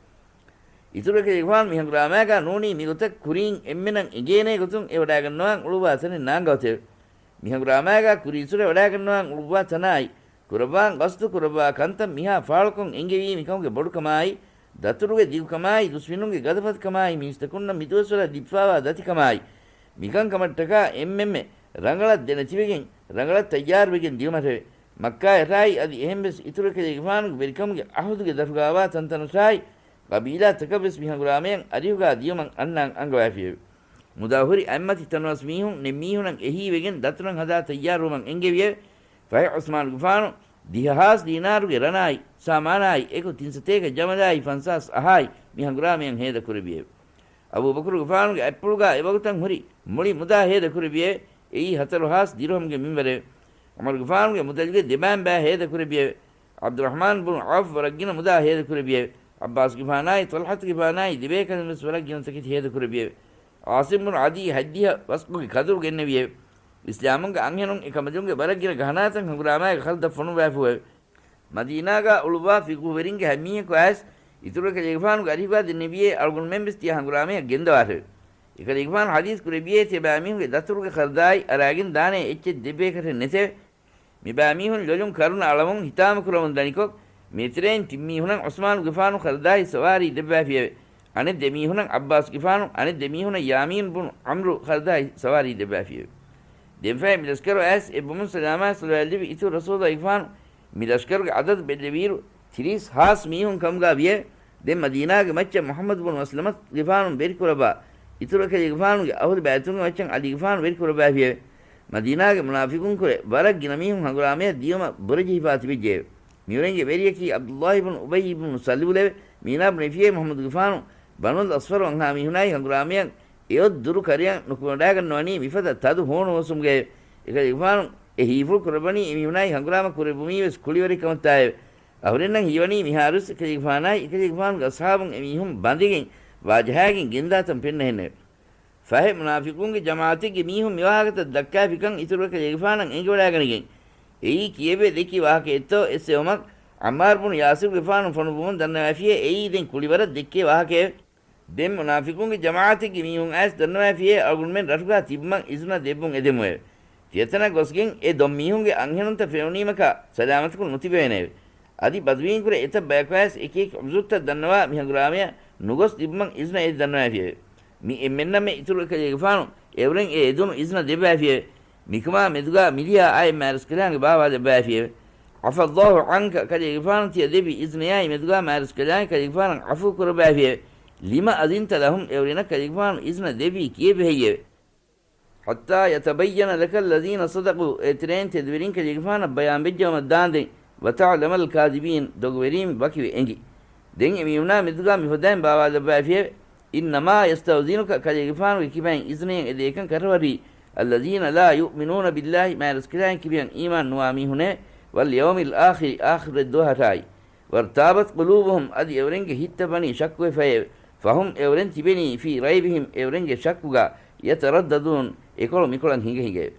އިތުރު އެކަލޭގެފާނު މި ހަނގުރާމާގާ ނޫނީ މިގޮތަށް ކުރީން އެންމެނަށް އެނގޭނޭ ގޮތުން އެ ވަޑައިގަންނަވާން އުޅުއްވާ ތަނެއް ނާންގަވަތެވެ. މި ހަނގުރާމާގާ ކުރީއްސުރެ ވަޑައިގަންނަވާން އުޅުއްވާ ތަނާއި، ކުރައްވާން ގަސްދު ކުރައްވާ ކަންތައް މިހާ ފާޅުކޮށް އެނގެވީ މިކަމުގެ ބޮޑުކަމާއި، ދަތުރުގެ ދިގުކަމާއި، ދުސްމިނުންގެ ގަދަފަތުކަމާއި، މީސްތަކުންނަށް މިދުވަސްވަރަށް ލިބިފާވާ ދަތިކަމާއި، މިކަންކަމަށްޓަކާ އެންމެންމެ ރަނގަޅަށް ދެނެތިވެގެން، ރަނގަޅަށް ތައްޔާރުވެގެން ދިޔުމަށެވެ. މައްކާއަށާއި އަދި އެހެންވެސް އިތުރު އެކަލޭގެފާނުގެ ވެރިކަމުގެ އަހުދުގެ ދަށުގާވާ ތަންތަނަށާއި، ޤަބީލާތަކަށްވެސް މި ހަނގުރާމަޔަށް އަރިހުގާ ދިޔުމަށް އަންނާން އަންގަވައިފިއެވެ. މުދާ ހުރި އަތްމަތި ތަނަވަސް މީހުން ނެތް މީހުނަށް އެހީވެގެން ދަތުރަށް ހަދާ ތައްޔާރުވުމަށް އެންގެވިއެވެ. ފަހެ ޢުސްމާނުގެފާނު ދިހަހާސް ދީނާރުގެ ރަނާއި، ސާމާނާއި އެކު ތިންސަތޭކަ ޖަމަލާއި ފަންސާސް އަހާއި މި ހަނގުރާމަޔަށް ހޭދަކުރެއްވިއެވެ. އަބޫބަކުރުގެފާނުގެ އަތްޕުޅުގާ އެވަގުތަށް ހުރި މުޅި މުދާ ހޭދަކުރެއްވިއެވެ. އެއީ ހަތަރުހާސް ދިރުހަމްގެ މިންވަރެވެ. ޢުމަރުގެފާނުގެ މުދަލުގެ ދެބައިންބައި ހޭދަކުރެއްވިއެވެ. ޢަބްދުއްރަޙްމާން ބުނު ޢައުފް ވަރަށްގިނަ މުދާ ހޭދަކުރެއްވިއެވެ. ޢައްބާސްގެފާނާއި ޠަލްޙަތުގެފާނާއި ދެބޭކަލުންވެސް ވަރަށް ގިނަ ތަކެތި ހޭދަކުރެއްވިއެވެ. ޢާޞިމް ބުނު ޢަދީ ހަތްދިހަ ވަސްކުގެ ކަދުރު ގެންނެވިއެވެ. އިސްލާމުންގެ އަންހެނުން އެކަމަޖުންގެ ވަރަށް ގިނަ ގަހަނާތައް ހަނގުރާމާގެ ޚަރަދަށް ފޮނުއްވާފުއެވެ. މަދީނާގާ އުޅުއްވާ ފިޤުހުވެރިންގެ ހަތް މީހަކު އައިސް، އިތުރު އެކަލޭގެފާނުގެ އަރިހުގާ ދެންނެވިއޭ އަޅުގަނޑުމެންވެސް ތިޔަ ހަނގުރާމަޔަށް ގެންދަވާށެވެ. އެކަލޭގެފާނު ޙަދީޘް ކުރެއްވިއޭ ތިޔަބައިމީހުންގެ ދަތުރުގެ ޚަރަދާއި އަރާގެން ދާނޭ އެއްޗެއް ދެއްވޭކަށެއް ނެތެވެ. މިބައިމީހުން ލޮލުން ކަރުނަ އަޅަމުން ހިތާމަކުރަމުން ދަނިކޮށް، މިތިރެއިން ތިން މީހުނަށް ޢުސްމާނުގެފާނު ޚަރަދާއި ސަވާރީ ދެއްވައިފިއެވެ. އަނެއް ދެ މީހުނަށް ޢައްބާސްގެފާނު، އަނެއް ދެ މީހުނަށް ޔާމީން ބުނު ޢަމްރު ޚަރަދާއި ސަވާރީ ދެއްވައިފިއެވެ. ދެންފަހެ މި ލަޝްކަރު އައިސް އެއްވުމުން ސަލާމާއި ޞަލަވާތް ލެއްވި އިތުރު ރަސޫލުގެފާނު މި ލަޝްކަރުގެ އަދަދު ބެއްލެވިއިރު، ތިރީސް ހާސް މީހުން ކަމުގާ ވިއެވެ. ދެން މަދީނާގެ މައްޗަށް މުޙައްމަދު ބުނު މަސްލަމަތުގެފާނު ވެރިކުރައްވާ، އިތުރު އެކަލޭގެފާނުގެ އަހުލު ބައިތުންގެ މައްޗަށް ޢަލީގެފާނު ވެރިކުރައްވައިފިއެވެ. މަދީނާގެ މުނާފިޤުންކުރެ ވަރަށް ގިނަ މީހުން ހަނގުރާމަޔަށް ދިޔުމަށް ބުރަޖެހިފާ ތިބެއްޖެއެވެ. މިއުރެންގެ ވެރިޔަކީ ޢަބްދުﷲ ބުނު އުބައްޔި ބުނު ސަލޫލެވެ. މީނާ ބުނެފިއޭ މުޙައްމަދުގެފާނު ބަނުލް އަޞްފަރު ވަންހާ މީހުނާއި ހަނގުރާމަޔަށް އެއޮތް ދުރު ކަރަޔަށް ނުކުމެވަޑައިގަންނަވަނީ މިފަދަ ތަދު ހޫނު ހުސުމުގައެވެ. އެކަލޭގެފާނު އެ ހީފުޅު ކުރައްވަނީ އެމީހުނާއި ހަނގުރާމަ ކުރެއްވުމީވެސް ކުޅިވަރެއް ކަމަށްތާއެވެ. އަހުރެންނަށް ހީވަނީ މިހާރުވެސް އެކަލޭގެފާނާއި އެކަލޭގެފާނުގެ އަޞްޙާބުން އެމީހުން ބަނދެގެން ވާޖަހާގެން ގެންދާތަން ފެންނަހެންނެވެ. ފަހެ މުނާފިޤުންގެ ޖަމާޢަތެއްގެ މީހުން މިވާހަކަތައް ދައްކާފިކަން އިތުރު އެކަލޭގެފާނަށް އެނގިވަޑައިގަނެގެން، އެއީ ކިއެއްވެ ދެއްކި ވާހަކައެއްތޯ އެއްސެވުމަށް ޢައްމާރު ބުނު ޔާސިރުގެފާނު ފޮނުއްވުމުން ދަންނަވައިފިއޭ އެއީ ދެން ކުޅިވަރަށް ދެއްކޭ ވާހަކައެވެ. ދެން މުނާފިޤުންގެ ޖަމާޢަތެއްގެ މީހުން އައިސް ދަންނަވައިފިއޭ އަޅުގަނޑުމެން ރަށުގާ ތިބުމަށް އިޒުނަށް ދެއްވުން އެދެމުއެވެ. ތިޔަތަނަށް ގޮސްގެން އެ ދޮން މީހުންގެ އަންހެނުންތައް ފެނުނީމަކާ ސަލާމަތަކުން ނުތިބެވޭނެއެވެ. އަދި ބަދުވީންކުރެ އެތައް ބަޔަކު އައިސް އެކިއެކި ޢުޛުރުތައް ދަންނަވާ މި ހަނގުރާމަޔަށް ނުގޮސް ތިބުމަށް އިޒުނަ އެދި ދަންނަވައިފިއެވެ. މި އެންމެންނަށްމެ އިތުރު ކަލޭގެފާނު އެއުރެން އެ އެދުނު އިޒްނަ ދެއްވައިފިއެވެ. މިކަމާ މެދުގާ މިލިޔާ އާއެއް މާރަސްކަލާނގެ ބާވާލައްވައިފިއެވެ. عفا الله عنك، ކަލޭގެފާނު ތިޔަ ދެއްވި އިޒްނަޔާއި މެދުގާ މާރަސްކަލާނގެ ކަލޭގެފާނަށް ޢަފޫ ކުރައްވައިފިއެވެ. لم أذنت لهم، އެއުރެނަށް ކަލޭގެފާނު އިޒްނަ ދެއްވީ ކީއެއްވެ ހެއްޔެވެ؟ حتى يتبين لك الذين صدقوا، އެތެރެއިން ތެދުވެރިން ކަލޭގެފާނަށް ބަޔާންވެއްޖައުމަށް ދާނދެން، وتعلم الكاذبين، ދޮގުވެރީން ވަކިވެ އެނގި. ދެން އެމީހުނާ މެދުގާ މިފަދައިން ބާވާލައްވައިފިއެވެ. إنما يستأذنك، ކަލޭގެފާނުގެ ކިބައިން އިޒްނައަށް އެދޭކަން ކަށަވަރީ، الذين لا يؤمنون بالله، މާރަސްކަލާނގެ ކިބައިން އީމާން ނުވާ މީހުނެވެ. واليوم الآخر، އާޚިރަތް ދުވަހަށާއި. وارتابت قلوبهم، އަދި އެއުރެންގެ ހިތްތައް ވަނީ ޝައްކުވެފައެވެ. فهم، އެއުރެން ތިބެނީ، في ريبهم، އެއުރެންގެ ޝައްކުގާ، يترددون، އެކޮޅު މިކޮޅަށް ހިނގަ ހިނގައެވެ.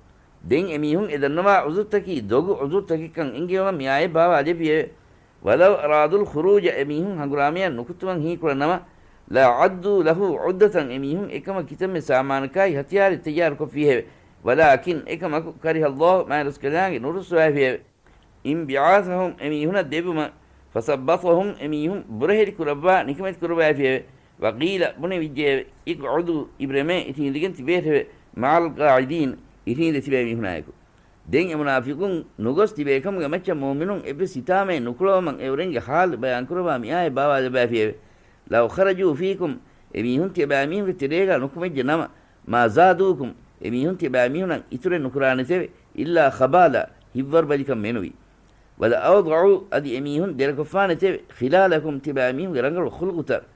ދެން އެމީހުން އެ ދަންނަވާ ޢުޛުރުތަކީ ދޮގު ޢުޛުރުތަކެއްކަން އެންގެވުމަށް މި އާޔަތް ބާވާލެއްވިއެވެ. ولو أرادوا الخروج، އެމީހުން ހަނގުރާމަޔަށް ނުކުތުމަށް ހީކުޅަނަމަ، لأعدوا له عدة، އެމީހުން އެކަމަށް ކިތަންމެ ސާމާނަކާއި ހަތިޔާރެއް ތައްޔާރުކޮށްފިއެވެ. ولكن، އެކަމަކު، كره الله، މާރަސްކަލާނގެ ނުރުއްސުވައިފިއެވެ. انبعاثهم، އެމީހުނަށް ދެއްވުމަށް، فثبطهم، އެމީހުން ބުރަހެލި ކުރައްވާ ނިކަމެތި ކުރައްވައިފިއެވެ. وقيل، ބުނެވިއްޖެއެވެ. اقعدوا، އިބުރަމޭ، އިށީނދެގެން ތިބޭށެވެ. مع القاعدين، އިށީނދެ ތިބޭ މީހުނާއެކު. ދެން އެ މުނާފިޤުން ނުގޮސް ތިބޭކަމުގެ މައްޗަށް މުއުމިނުން އެއްވެސް ހިތާމައެއް ނުކުޅަވުމަށް އެއުރެންގެ ޙާލު ބަޔާންކުރައްވާ މިއާޔަތް ބާވާލައްވައިފިއެވެ. لو خرجوا فيكم، އެމީހުން ތިޔަބައިމީހުންގެ ތެރޭގާ ނުކުމެއްޖެ ނަމަ، ما زادوكم، އެމީހުން ތިޔަބައިމީހުނަށް އިތުރެއް ނުކުރާނެތެވެ. إلا خبالا، ހިތްވަރުބަލިކަން މެނުވީ. ولأوضعوا، އަދި އެމީހުން ދެރަކޮށްފާނެތެވެ. خلالكم، ތިޔަބައިމީހުންގެ ރަނގަޅު ޚުލްޤުތައް.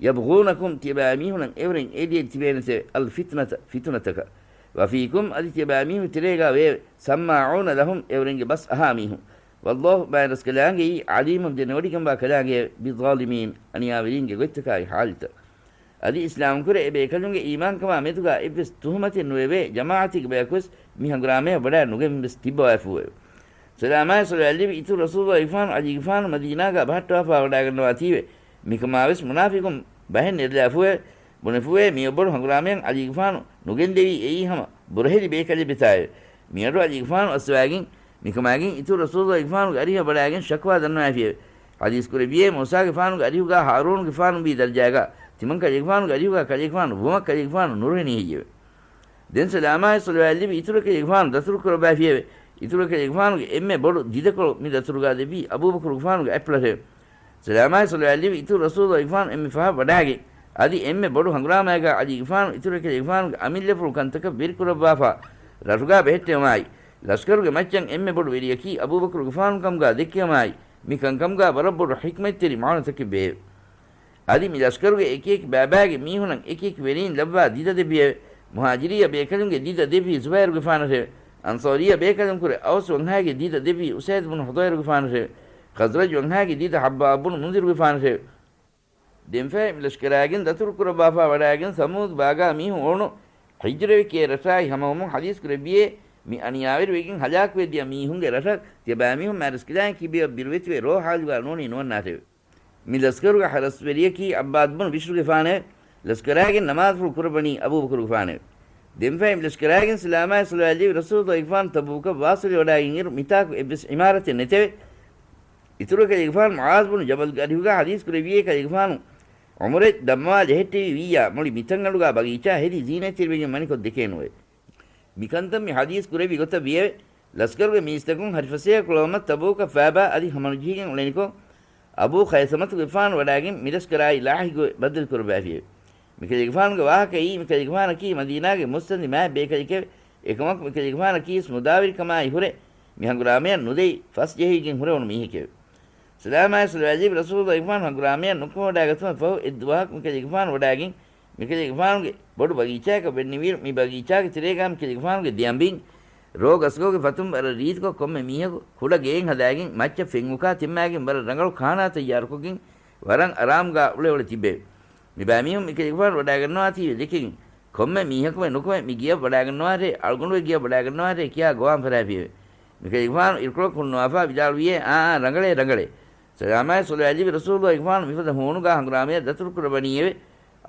يبغونكم، ތިޔަބައިމީހުންނަށް އެއުރެން އެދިޔައި ތިބޭނެތެވެ. الفتنة، ފިތުނަތަކަށް. وفيكم، އަދި ތިޔަބައިމީހުންގެ ތެރޭގާ ވެއެވެ. سماعون لهم، އެއުރެންގެ ބަސް އަހާ މީހުން. والله، މާރަސްކަލާނގެއީ، عليم، ދެނެވޮޑިގެންވާ ކަލާނގެއެވެ. بالظالمين، އަނިޔާވެރީންގެ ގޮތްތަކާއި ޙާލުތައް. އަދި އިސްލާމްކުރެ އެބޭކަލުންގެ އީމާންކަމާ މެދުގާ އެއްވެސް ތުހުމަތެއް ނުވެވޭ، ޖަމާޢަތެއްގެ ބަޔަކުވެސް މި ހަނގުރާމަޔަށް ވަޑައެއް ނުގެންވެސް ތިއްބަވައިފޫއެވެ. ސަލާމާއި ޞަލަވާތް ލިބި އިތުރު ރަސޫލުއްލާހި ފާނު ޢަލީގެފާނު މަދީނާގާ ބަހައްޓަވާފާ ވަޑައިގަންނަވާތީވެ، މިކަމާވެސް މުނާފިޤުން ބަހެއް ނެރެލާފޫއެވެ. ބުނެފޫއެވެ. މިއޮއްބޮޑު ހަނގުރާމަޔަށް ޢަލީގެފާނު ނުގެންދެވީ އެއީ ހަމަ ބުރަހެލި ބޭކަލެއްވެތާއެވެ. މިއަޑު ޢަލީގެފާނު އައްސަވައިގެން މިކަމާގެން އިތުރު ރަސޫލުއްލާހިގެފާނުގެ އަރިހަށް ވަޑައިގެން ޝަކުވާ ދަންނަވައިފިއެވެ. ޙަދީޘް ކުރެއްވިއޭ، މޫސާގެފާނުގެ އަރިހުގާ ހާރޫނުގެފާނު ވީ ދަރަޖާގާ ތިމަންކަލޭގެފާނުގެ އަރިހުގާ ކަލޭގެފާނު ވުމަށް ކަލޭގެފާނު ނުރުހެނީ ހެއްޔެވެ؟ ދެން ސަލާމާއި ޞަލަވާތް ލިބި އިތުރު ކަލޭގެފާނު ދަތުރު ކުރައްވައިފިއެވެ. އިތުރު ކަލޭގެފާނުގެ އެންމެ ބޮޑު ދިދަކޮޅު މި ދަތުރުގާ ދެއްވީ އަބޫބަކުރުގެފާނުގެ އަތްޕުޅަށެވެ. ސަލާމާއި ޞަލަވާތް ލިބި އިތުރު ރަސޫލުއްލާހިގެފާނު އެންމެ ފަހަށް ވަޑާގެން، އަދި އެންމެ ބޮޑު ހަނގުރާމައިގާ ޢަލީގެފާނު އިތުރު ކަލޭގެފާނުގެ އަމިއްލަފުޅު ކަންތަކަށް ވެރިކުރައްވާފާ، ރަށުގާ ބެހެއްޓެވުމާއި، ލަޝްކަރުގެ މައްޗަށް އެންމެ ބޮޑު ވެރިޔަކީ އަބޫބަކުރުގެފާނު ކަމުގާ ދެއްކެވުމާއި، މި ކަންކަމުގާ ވަރަށް ބޮޑު ޙިކްމަތްތެރި މާނަތަކެއް ވެއެވެ. އަދި މި ލަޝްކަރުގެ އެކިއެކި ބައިބައިގެ މީހުނަށް އެކިއެކި ވެރީން ލައްވާ ދިދަ ދެއްވިއެވެ. މުހާޖިރިއްޔަ ބޭކަލުންގެ ދިދަ ދެއްވީ ޒުބައިރުގެފާނަށެވެ. އަންޞާރިއްޔަ ބޭކަލުންކުރެ އައުސް ވަންހާގެ ދިދަ ދެއްވީ އުސައިދު ބުނު ޙުޟައިރުގެފާނަށެވެ. ޚަޒްރަޖް ވަންހާގެ ދިދަ ޙައްބާބު ބުނު މުންޛިރުގެފާނަށެވެ. ދެންފަހެ މި ލަޝްކަރާގެން ދަތުރު ކުރައްވާފާ ވަޑާގެން ސަމޫދު ބާގާ މީހުން އޮނު ހިޖްރަވެ ކިޔޭ ރަށާއި ހަމަވުމުން ޙަދީޘް ކުރެއްވިއޭ، މި އަނިޔާވެރިވެގެން ހަލާކުވެދިޔަ މީހުންގެ ރަށަށް ތިޔަބައިމީހުން މާރަސްކިލާނގެ ކިބަޔަށް ބިރުވެތިވެ ރޯ ޙާލުގާ ނޫނީ ނުވަންނާށެވެ. މި ލަސްކަރުގެ ހަރަސްވެރިޔަކީ ޢައްބާދު ބުނު ބިޝްރުގެފާނެވެ. ލަސްކަރާގެން ނަމާދުފުޅު ކުރައްވަނީ އަބޫބަކުރުގެފާނެވެ. ދެންފަހެ މި ލަސްކަރާގެން ސަލާމާއި ޞަލަވާތް ލިބި ރަސޫލުއްލާހިގެފާނު ތަބޫކަށް ވާސިލުވެވަޑައިގެންއިރު މިތާކު އެއްވެސް ޢިމާރަތެއް ނެތެވެ. އިތުރު ކަލޭގެފާނު މުޢާޛު ބުނު ޖަބަލްގެ އަރިހުގާ ޙަދީޘް ކުރެއްވިއޭ ކަލޭގެފާނު ޢުމުރެއް ދަންމަވާ ޖެހެއްޓެވި ވިއްޔާ މުޅި މިތަންގަނޑުގާ ބަގީޗާ ހެދި ޒީނަތްތެރިވެގެން ވަނިކޮށް ދެކޭނުވެ. މިކަންތައް މި ޙަދީޘް ކުރެއްވި ގޮތަށް ވިއެވެ. ލަސްކަރުގެ މީސްތަކުން ހަރިފަސޭހަ ކުޅަވުމަށް ތަބޫކަށް ފައިބާ އަދި ހަމަނުޖެހިގެން އުޅެނިކޮށް، އަބޫ ޚައިސަމަތުގެފާނު ވަޑާގެން މި ލަސްކަރާއި ލާހިގޮވެ ބައްދަލު ކުރައްވައިފިއެވެ. މި ކަލޭގެފާނުގެ ވާހަކައީ، މި ކަލޭގެފާނަކީ މަދީނާގެ މުއްސަނދި މާތް ބޭކަލެކެވެ. އެކަމަކު، މި ކަލޭގެފާނަކީވެސް މުދާވެރިކަމާއި ހުރެ، މި ހަނގުރާމަޔަށް ނުދެވި، ފަސް ޖެހިގެން ހުރެވުނު މީހެކެވެ. ސަލާމާއި ޞަލަވާތް ލިބި ރަސޫލުއްލާހިގެފާނު ހަނގުރާމަޔަށް ނުކުމެވަޑައިގަތުމަށް ފަހު، އެއްދުވަހަކު މި ކަލޭގެފާނު ވަޑާގެން، މި ކަލޭގެފާނުގެ ބޮޑު ބަގީޗާއަކަށް ވެންނެވިއިރު، މި ބަގީޗާގެ ތެރޭގާ މި ކަލޭގެފާނުގެ ދެއަނބިން، ރޯ ގަސްގަހުގެ ފަތުން ވަރަށް ރީތިކޮށް، ކޮންމެ މީހަކު ކުޑަ ގެއެއް ހަދާގެން، މައްޗަށް ފެންއުކާ ތިންމާގެން ވަރަށް ރަނގަޅު ކާނާ ތައްޔާރުކޮށްގެން، ވަރަށް އަރާމުގާ އުޅެ އުޅެ ތިއްބެވެ. މި ބައިމީހުން މި ކަލޭގެފާނު ވަޑާގަންނަވާތީވެ ދެކެގެން، ކޮންމެ މީހަކުމެ ނުކުމެ މި ގެޔަށް ވަޑާގަންނަވާށޭ، އަޅުގަނޑުގެ ގެޔަށް ވަޑާގަންނަވާށޭ ކިޔާ ގޮވާން ފަށާފިއެވެ. މި ކަލޭގެފާނު އިރުކޮޅަށް ކުންނުވާފާ ވިދާޅުވިއޭ، އާ، އާ، ރަނގަޅޭ، ރަނގަޅޭ. ސަލާމާއި ޞަލަވާތް ލިބި ރަސޫލުއްލާހިގެފާނު މިފަދަ ހޫނުގާ ހަނގުރާމަޔަށް ދަތުރު ކުރައްވަނީއެވެ.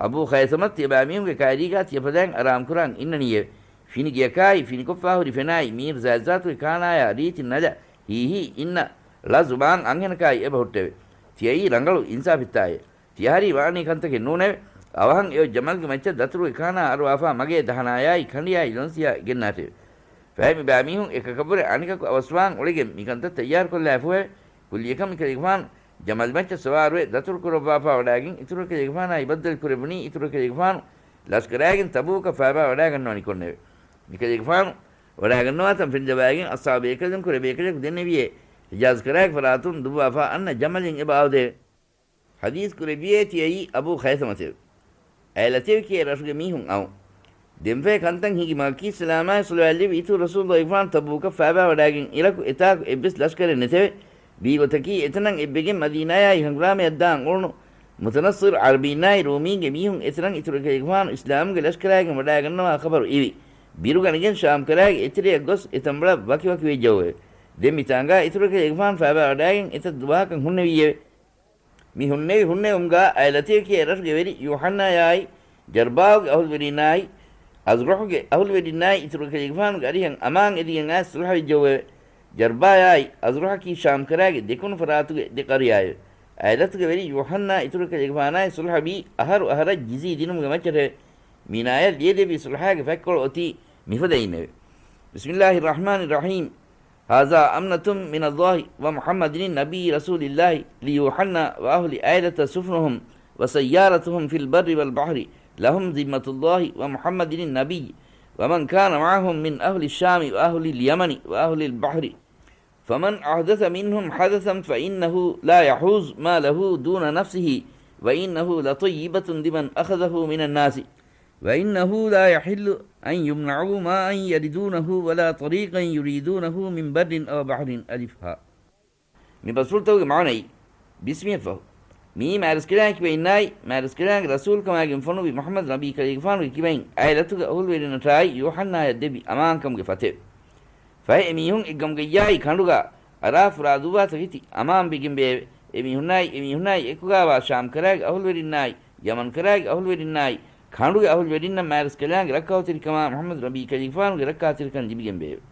އަބޫ ޚައިސަމަތު ތިޔަބައިމީހުންގެ ކައިރީގާ ތިޔަފަދައިން އަރާމުކުރާން އިންނަނީއެވެ. ފިނި ގެޔަކާއި، ފިނިކޮށްފާ ހުރި ފެނާއި، މީރު ޒާތްޒާތުގެ ކާނާޔާ ރީތި ނަލަ، ހީހީ އިންނަ ޅަ ޒުބާން އަންހެނަކާއި އެބަހުއްޓެވެ. ތިޔައީ ރަނގަޅު އިންސާފިއްތާއޭ. ތިޔަ ހަރީ ވާނީ ކަންތަކެއް ނޫނެވެ. އަވަހަށް އެއޮތް ޖަމަލްގެ މައްޗަށް ދަތުރުގެ ކާނާ އަރުވާފާ މަގޭ ދަހަނާޔާއި ކަނޑިޔާއި ލޮންސިޔާ ގެންނާށެވެ. ފަހެ މިބާ މީހުން އެކަކަށްވުރެ އަނެކަކު އަވަސްވާން އުޅެގެން މިކަންތައް ތައްޔާރުކޮށްލާފައެވެ. ކުއްލިއަކަށް މިކަލޭގެފާނު ޖަމަލްމައްޗަށް ސަވާރުވެ ދަތުރު ކުރައްވާފާ ވަޑާގެން އިތުރު ކަލޭގެފާނާއި ބައްދަލު ކުރެއްވުނީ އިތުރު ކަލޭގެފާނު ލަޝްކަރާގެން ތަބޫކަށް ފައިބާ ވަޑާގަންނަވަނިކޮށްނެވެ. މިކަލޭގެފާނު ވަޑާގަންނަވާތަން ފެނިލަވައިގެން އަޞްޙާބު ބޭކަލުން ކުރެ ބޭކަލަކު ދެންނެވިއޭ ހިޖާޒް ކަރާގެ ފަރާތުން ދުއްވާފާ އަންނަ ޖަމަލެއް އެބަ އާދެވެ. ޙަދީޘް ކުރެއްވިއޭ ތިޔައީ އަބޫ ޚައިސަމަތެވެ. އައިލަތެވެ ކިޔޭ ރަށުގެ މީހުން އައު. ދެންފަހެ ކަންތައް ހިނގި މައްކީ ސަލާމާއި ޞަލަވާތް ލެއްވި އިތުރު ރަސޫލު އިފާން ތަބޫކަށް ފައިބާ ވަޑާގެން އިރަކު އެތާކު އެއްވެސް ލަޝްކަރެއް ނެތެވެ. ވީގޮތަކީ އެތަނަށް އެއްވެގެން މަދީނާޔާއި ހަނގުރާމަޔަށް ދާން އުޅުނު މުތަނައްޞިރު ޢަރަބީންނާއި ރޫމީންގެ މީހުން އެތަނަށް އިތުރު ކަލޭގެފާނު އިސްލާމުގެ ލަޝްކަރާގެން ވަޑާގަންނަވާ ޚަބަރު އިވި. ބިރުގަނެގެން ޝާމްކަރާގެ އެތެރެއަށް ގޮސް އެތަންބަޅަށް ވަކިވަކި ވެއްޖެއެވެ. ދެން މިތާނގާ އިތުރު ކަލޭގެފާނު ފައިބާ ވަޑާގެން އެތައް ދުވަހަކަށް ހުންނެވިއެވެ. މި ހުންނެވި ހުންނެވުމުގާ އައިލަތެވެ ކިޔޭ ރަށުގެ ވެރި ޔޫޙަންނާޔާއި ޖަރްބާއުގެ އަހުލުވެރީންނާއި އަޒްރަޙުގެ އަހުލުވެރީންނާއި އިތުރު ކަލޭގެފާނުގެ އަރިހަށް އަމާން އެދިގެން އައިސް ޞުލްޙަވެއްޖެއެވެ. ޖަރްބާޔާއި އަޒްރަޙަކީ ޝާމްކަރާގެ ދެކުނު ފަރާތުގެ ދެ ޤަރިޔާއެވެ. އައިލަތުގެ ވެރި ޔޫޙަންނާ އިތުރު ކަލޭގެފާނާއި ޞުލްޙަވީ އަހަރު އަހަރަށް ޖިޒީ ދިނުމުގެ މައްޗަށެވެ. މީނާޔަށް ލިޔެދެއްވި ޞުލްޙާގެ ފަތްކޮޅު އޮތީ މިފަދައިންނެވެ. بسم الله الرحمن الرحيم. هذا أمنة من الله ومحمد النبي رسول الله ليوحنا وأهل آيلة سفنهم وسيارتهم في البر والبحر لهم ذمة الله ومحمد النبي ومن كان معهم من أهل الشام وأهل اليمن وأهل البحر فمن أحدث منهم حدثا فإنه لا يحوز ماله دون نفسه وإنه لطيبة لمن أخذه من الناس وإنه لا يحل أن يمنعوا ماء يردونه ولا طريقا يريدونه من بر أو بحر. އަލިފް ހާ. މި ބަސްފުޅުތަކުގެ މާނައީ، ބިސްމިއަށްފަހު، މިއީ މާތްރަސްކަލާނގެ ކިބައިންނާއި، މާތްރަސްކަލާނގެ ރަސޫލުކަމާގެން ފޮނުއްވި މުޙައްމަދު ނަބީ ކަލޭގެފާނުގެ ކިބައިން އައިލަތުގެ އަހުލުވެރިންނަށާއި ޔޫޙަންނާޔަށް ދެއްވި އަމާންކަމުގެ ފަތެވެ. ފަހެ އެމީހުން އެއްގަމުގައްޔާއި ކަނޑުގާ އަރާ ފުރާ ދުއްވާ ތަކެތި އަމާންވެގެންވެއެވެ. އެމީހުންނާއި، އެމީހުންނާއި އެކުގާވާ ޝާމްކަރާގެ އަހުލުވެރިންނާއި، ޔަމަންކަރާގެ އަހުލުވެރިންނާއި، ކަނޑުގެ އަހުލުވެރިންނަށް މާތްރަސްކަލާނގެ ރައްކާތެރިކަމާ މުޙައްމަދު ނަބީ ކަލޭގެފާނުގެ ރައްކާތެރިކަން ލިބިގެންވެއެވެ.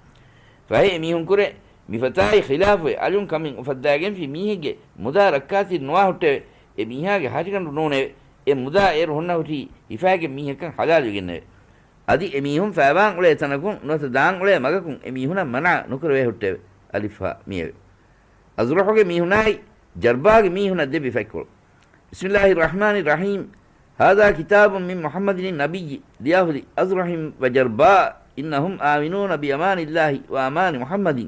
ފަހެ އެމީހުންކުރެ މިފަތާއި ޚިލާފުވެ އަލުން ކަމެއް އުފައްދާގެންފި މީހެއްގެ މުދާ ރައްކާތެރި ނުވާ ހުއްޓެވެ. އެ މީހާގެ ހަށިގަނޑު ނޫނެވެ. އެ މުދާ އޭރު ހުންނަ ހުށީ ހިފާގެން މީހަކަށް ޙަލާލުވެގެންނެވެ. އަދި އެމީހުން ފައިވާން އުޅޭ ތަނަކުން ނުވަތަ ދާން އުޅޭ މަގަކުން އެމީހުނަށް މަނާ ނުކުރެވޭ ހުއްޓެވެ. އަލިފް ހާ މިއެވެ. އަޒްރަޙުގެ މީހުނާއި ޖަރްބާގެ މީހުނަށް ދެއްވި ފަތްކޮޅު. بسم الله الرحمن الرحيم. هذا كتاب من محمد النبي لأهل أزرح وجرباء إنهم آمنون بأمان الله وأمان محمد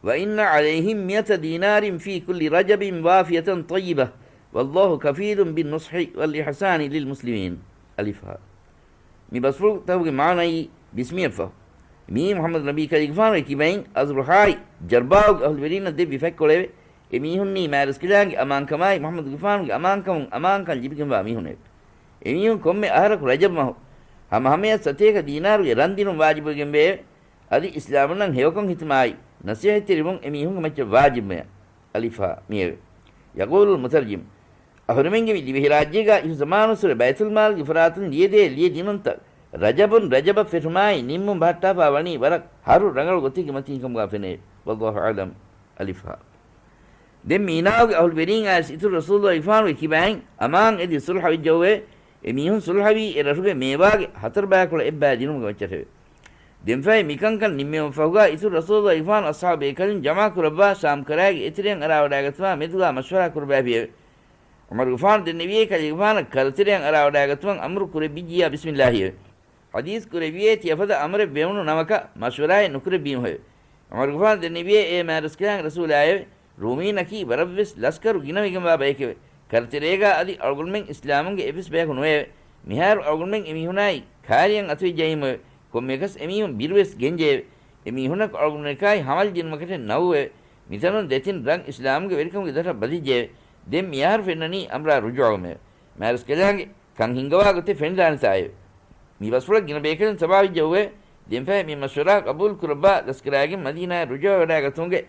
وإن عليهم مئة دينار في كل رجب وافية طيبة والله كفيل بالنصح والإحسان للمسلمين. އަލިފް ހާ. މި ބަސްފުޅުތަކުގެ މާނައީ ބިސްމިއަށްފަހު، މިއީ މުޙައްމަދު ނަބީ ކަލޭގެފާނުގެ ކިބައިން އަޒްރަޙާއި ޖަރްބާއުގެ އަހުލުވެރީންނަށް ދެއްވި ފަތްކޮޅެވެ. އެމީހުންނީ މާތްރަސްކަލާނގެ އަމާންކަމާއި މުޙައްމަދުގެފާނުގެ އަމާންކަމުން އަމާންކަން ލިބިގެންވާ މީހުންނެވެ. އެމީހުން ކޮންމެ އަހަރަކު ރަޖަބް މަހު ހަމަހަމަޔަށް ސަތޭކަ ދީނާރުގެ ރަންދިނުން ވާޖިބުވެގެންވެއެވެ. އަދި އިސްލާމުންނަށް ހެޔޮކޮށް ހިތުމާއި ނަސޭހަތްތެރިވުން އެމީހުންގެ މައްޗަށް ވާޖިބްމެޔާ. އަލިފް ހާ މިއެވެ. ޔަޤޫލުލް މުތަރްޖިމް. އަހުރެމެންގެ މި ދިވެހިރާއްޖޭގާ އިހު ޒަމާނުއްސުރެ ބައިތުލްމާލުގެ ފަރާތުން ލިޔެދޭ ލިޔެ ދިނުންތައް ރަޖަބުން ރަޖަބަށް ފެށުމާއި ނިންމުން ބަހައްޓާފާ ވަނީ ވަރަށް ހަރު ރަނގަޅު ގޮތެއްގެ މަތީން ކަމުގާ ފެނޭ. ވައްލާހު އަޢްލަމް. އަލިފް ހާ. ދެން މީނާގެ އަހުލުވެރީން އައިސް އިތުރު ރަސޫލު އިފާނުގެ ކިބައިން އަމާން އެދި ސުލްހަވެއްޖެއެވެ. އެ މީހުން ސުލްހަވީ އެ ރަށުގެ މޭވާގެ ހަތަރު ބަޔަކުޅަ އެއްބަޔަށް ދިނުމުގެ މައްޗަށެވެ. ދެންފަހެ މިކަންކަން ނިންމެވުން ފަހުގާ އިތުރު ރަސޫލު އިފާނު އަޞްޙާބު ބޭކަލުން ޖަމާކުރައްވާ ޝާމް ކަރާގެ އެތެރެއަށް އަރާވަޑާގަތުމާ މެދުގާ މަޝްވަރާ ކުރައްވާފިއެވެ. ޢުމަރުގެފާނު ދެންނެވިއޭ ކަލޭގެފާނަށް ކަރަތެރެއަށް އަރާވަޑާގަތުމަށް އަމުރު ކުރެއްވިއްޖިއްޔާ ބިސްމިއްލާހިއެވެ. ޙަދީޘް ކުރެއްވިއޭ ތިޔަފަދަ އަމުރެއް ވެވުނު ނަމަކަށް މަޝްވަރާއެއް ނުކުރެއްވީމުހެވެ. ޢުމަރުގެފާނު ދެންނެވިއޭ އޭ މާތްރަސްކަލާނގެ ރަސޫލާއެވެ. ރޫމީންނަކީ ވަރަށްވެސް ލަސްކަރު ގިނަވެގެންވާ ބަޔެކެވެ. ކަރަތެރޭގާ އަދި އަޅުގަނޑުމެން އިސްލާމުންގެ އެއްވެސް ބަޔަކު ނުވެއެވެ. މިހާރު އަޅުގަނޑުމެން އެމީހުނާއި ކާރިއަށް އަތުވެއްޖައީމުއެވެ. ކޮންމެއަކަސް އެމީހުން ބިރުވެސް ގެންޖެއެވެ. އެމީހުންނަކު އަޅުގަނޑުމެންނަކާއި ހަމަލު ޖެނުމަކަށެއް ނައުވެވެ. މިތަނުން ދެތިން ރަށް އިސްލާމުގެ ވެރިކަމުގެ ދަށަށް ބަލިއްޖެއެވެ. ދެން މިއަހަރު ފެންނަނީ އަމްރާ ރުޖޫޢަވުމެވެ. މާތްރަސްކަލާނގެ ކަން ހިންގަވާ ގޮތެއް ފެނިދާނެތާއެވެ. މި ބަސްފުޅަށް ގިނަ ބޭކަލުން ތަބާވެއްޖެއެވެ. ދެންފަހެ މި މަޝްވަރާ ޤަބޫލު ކުރައްވާ ލަސްކަރާގެން މަދީނާއަށް ރުޖޫޢަވެވަޑާގަތުމުގެ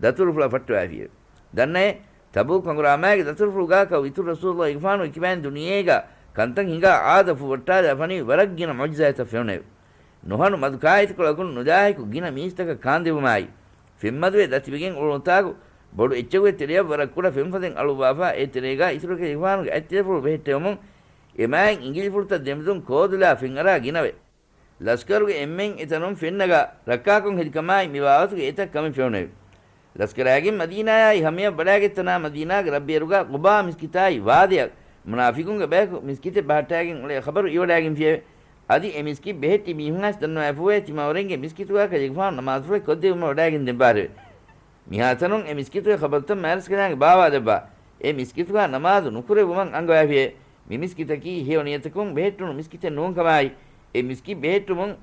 ދަތުރުފުޅާ ފައްޓަވާފިއެވެ. ދަންނައޭ، ތަބޫކް ހަނގުރާމާގެ ދަތުރުފުޅުގާ ކައު އިތުރު ރަސޫލު އިގްފާނު ކިބައިން ދުނިޔޭގާ ކަންތައް ހިނގާ އާދަ ފޫވައްޓާލާ ފަނިވި ވަރަށް ގިނަ މުޢުޖިޒާތްތައް ފެނުނެވެ. ނުހަނު މަދު ކާއެތިކޮޅަކުން ނުލާހިކު ގިނަ މީސްތަކަށް ކާންދެވުމާއި، ފެންމަދުވެ ދަތިވެގެން އުޅުނުތާކު ބޮޑު އެއްޗެއްގެ ތެރެއަށް ވަރަށް ކުޑަ ފެންފަދެއް އަޅުއްވާފާ އެ ތެރޭގާ އިތުރު ކަލޭގެފާނުގެ އަތްތިލަފުޅު ބެހެއްޓެވުމުން އެ މާތް އިނގިލިފުޅުތައް ދެމެދުން ކޯދުލާ ފެންއަރާ ގިނަވޭ. ލަސްކަރުގެ އެންމެން އެތަނުން ފެންނަގާ ރައްކާކޮށް ހެދި ކަމާއި މި ވާވަތުގެ އެތައް ކަމެއް ފެނުނެވެ. ލަސްކަރާގެން މަދީނާއާއި ހަމަޔަށް ވަޑާގަތްތަނާ މަދީނާގެ ރައްބޭރުގާ ޤުބާ މިސްކިތާއި ވާދަޔަށް މުނާފިޤުންގެ ބަޔަކު މިސްކިތެއް ބަހައްޓާގެން އުޅޭ ޚަބަރު އިވަޑާގެންފިއެވެ. އަދި އެ މިސްކިތް ބެހެއްޓި މީހުން އައިސް ދަންނަވާފޫއޭ ތިމަވަރެންގެ މިސްކިތުގާ ކަލޭގެފާނު ނަމާދުފުޅެއް ކޮށްދެއްވުމަށް ވަޑާގެން ދެއްވާށެވެ. މިހާތަނުން އެ މިސްކިތުގެ ޚަބަރުތައް މާރަސްކަލާނގެ ބާވާލައްވާ، އެ މިސްކިތުގާ ނަމާދު ނުކުރެއްވުމަށް އަންގަވާފިއެވެ. މި މިސްކިތަކީ ހެޔޮ ނިޔަތަކުން ބެހެއްޓުނު މިސްކިތެއް ނޫންކަމާއި، އެ މިސްކިތް ބެހެއްޓުމުން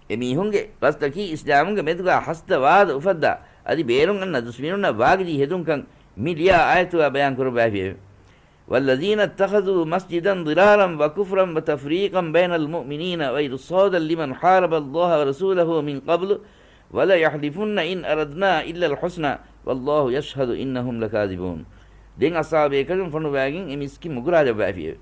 އެ މީހުންގެ ގަސްތަކީ އިސްލާމުންގެ މެދުގާ ހަސަދަ ވާދަ އުފައްދާ، އަދި ބޭރުން އަންނަ ދުސްމިނުންނަށް ވާގިދީ ހެދުންކަން މި ލިޔާ އާޔަތުގާ ބަޔާން ކުރައްވާފިއެވެ. والذين اتخذوا مسجدا ضرارا وكفرا وتفريقا بين المؤمنين وإرصادا لمن حارب الله ورسوله من قبل وليحلفن إن أردنا إلا الحسنى والله يشهد إنهم لكاذبون. ދެން އަޞްޙާބު ބޭކަލުން ފޮނުވާގެން އެ މިސްކިތް މުގުރާލައްވާފިއެވެ.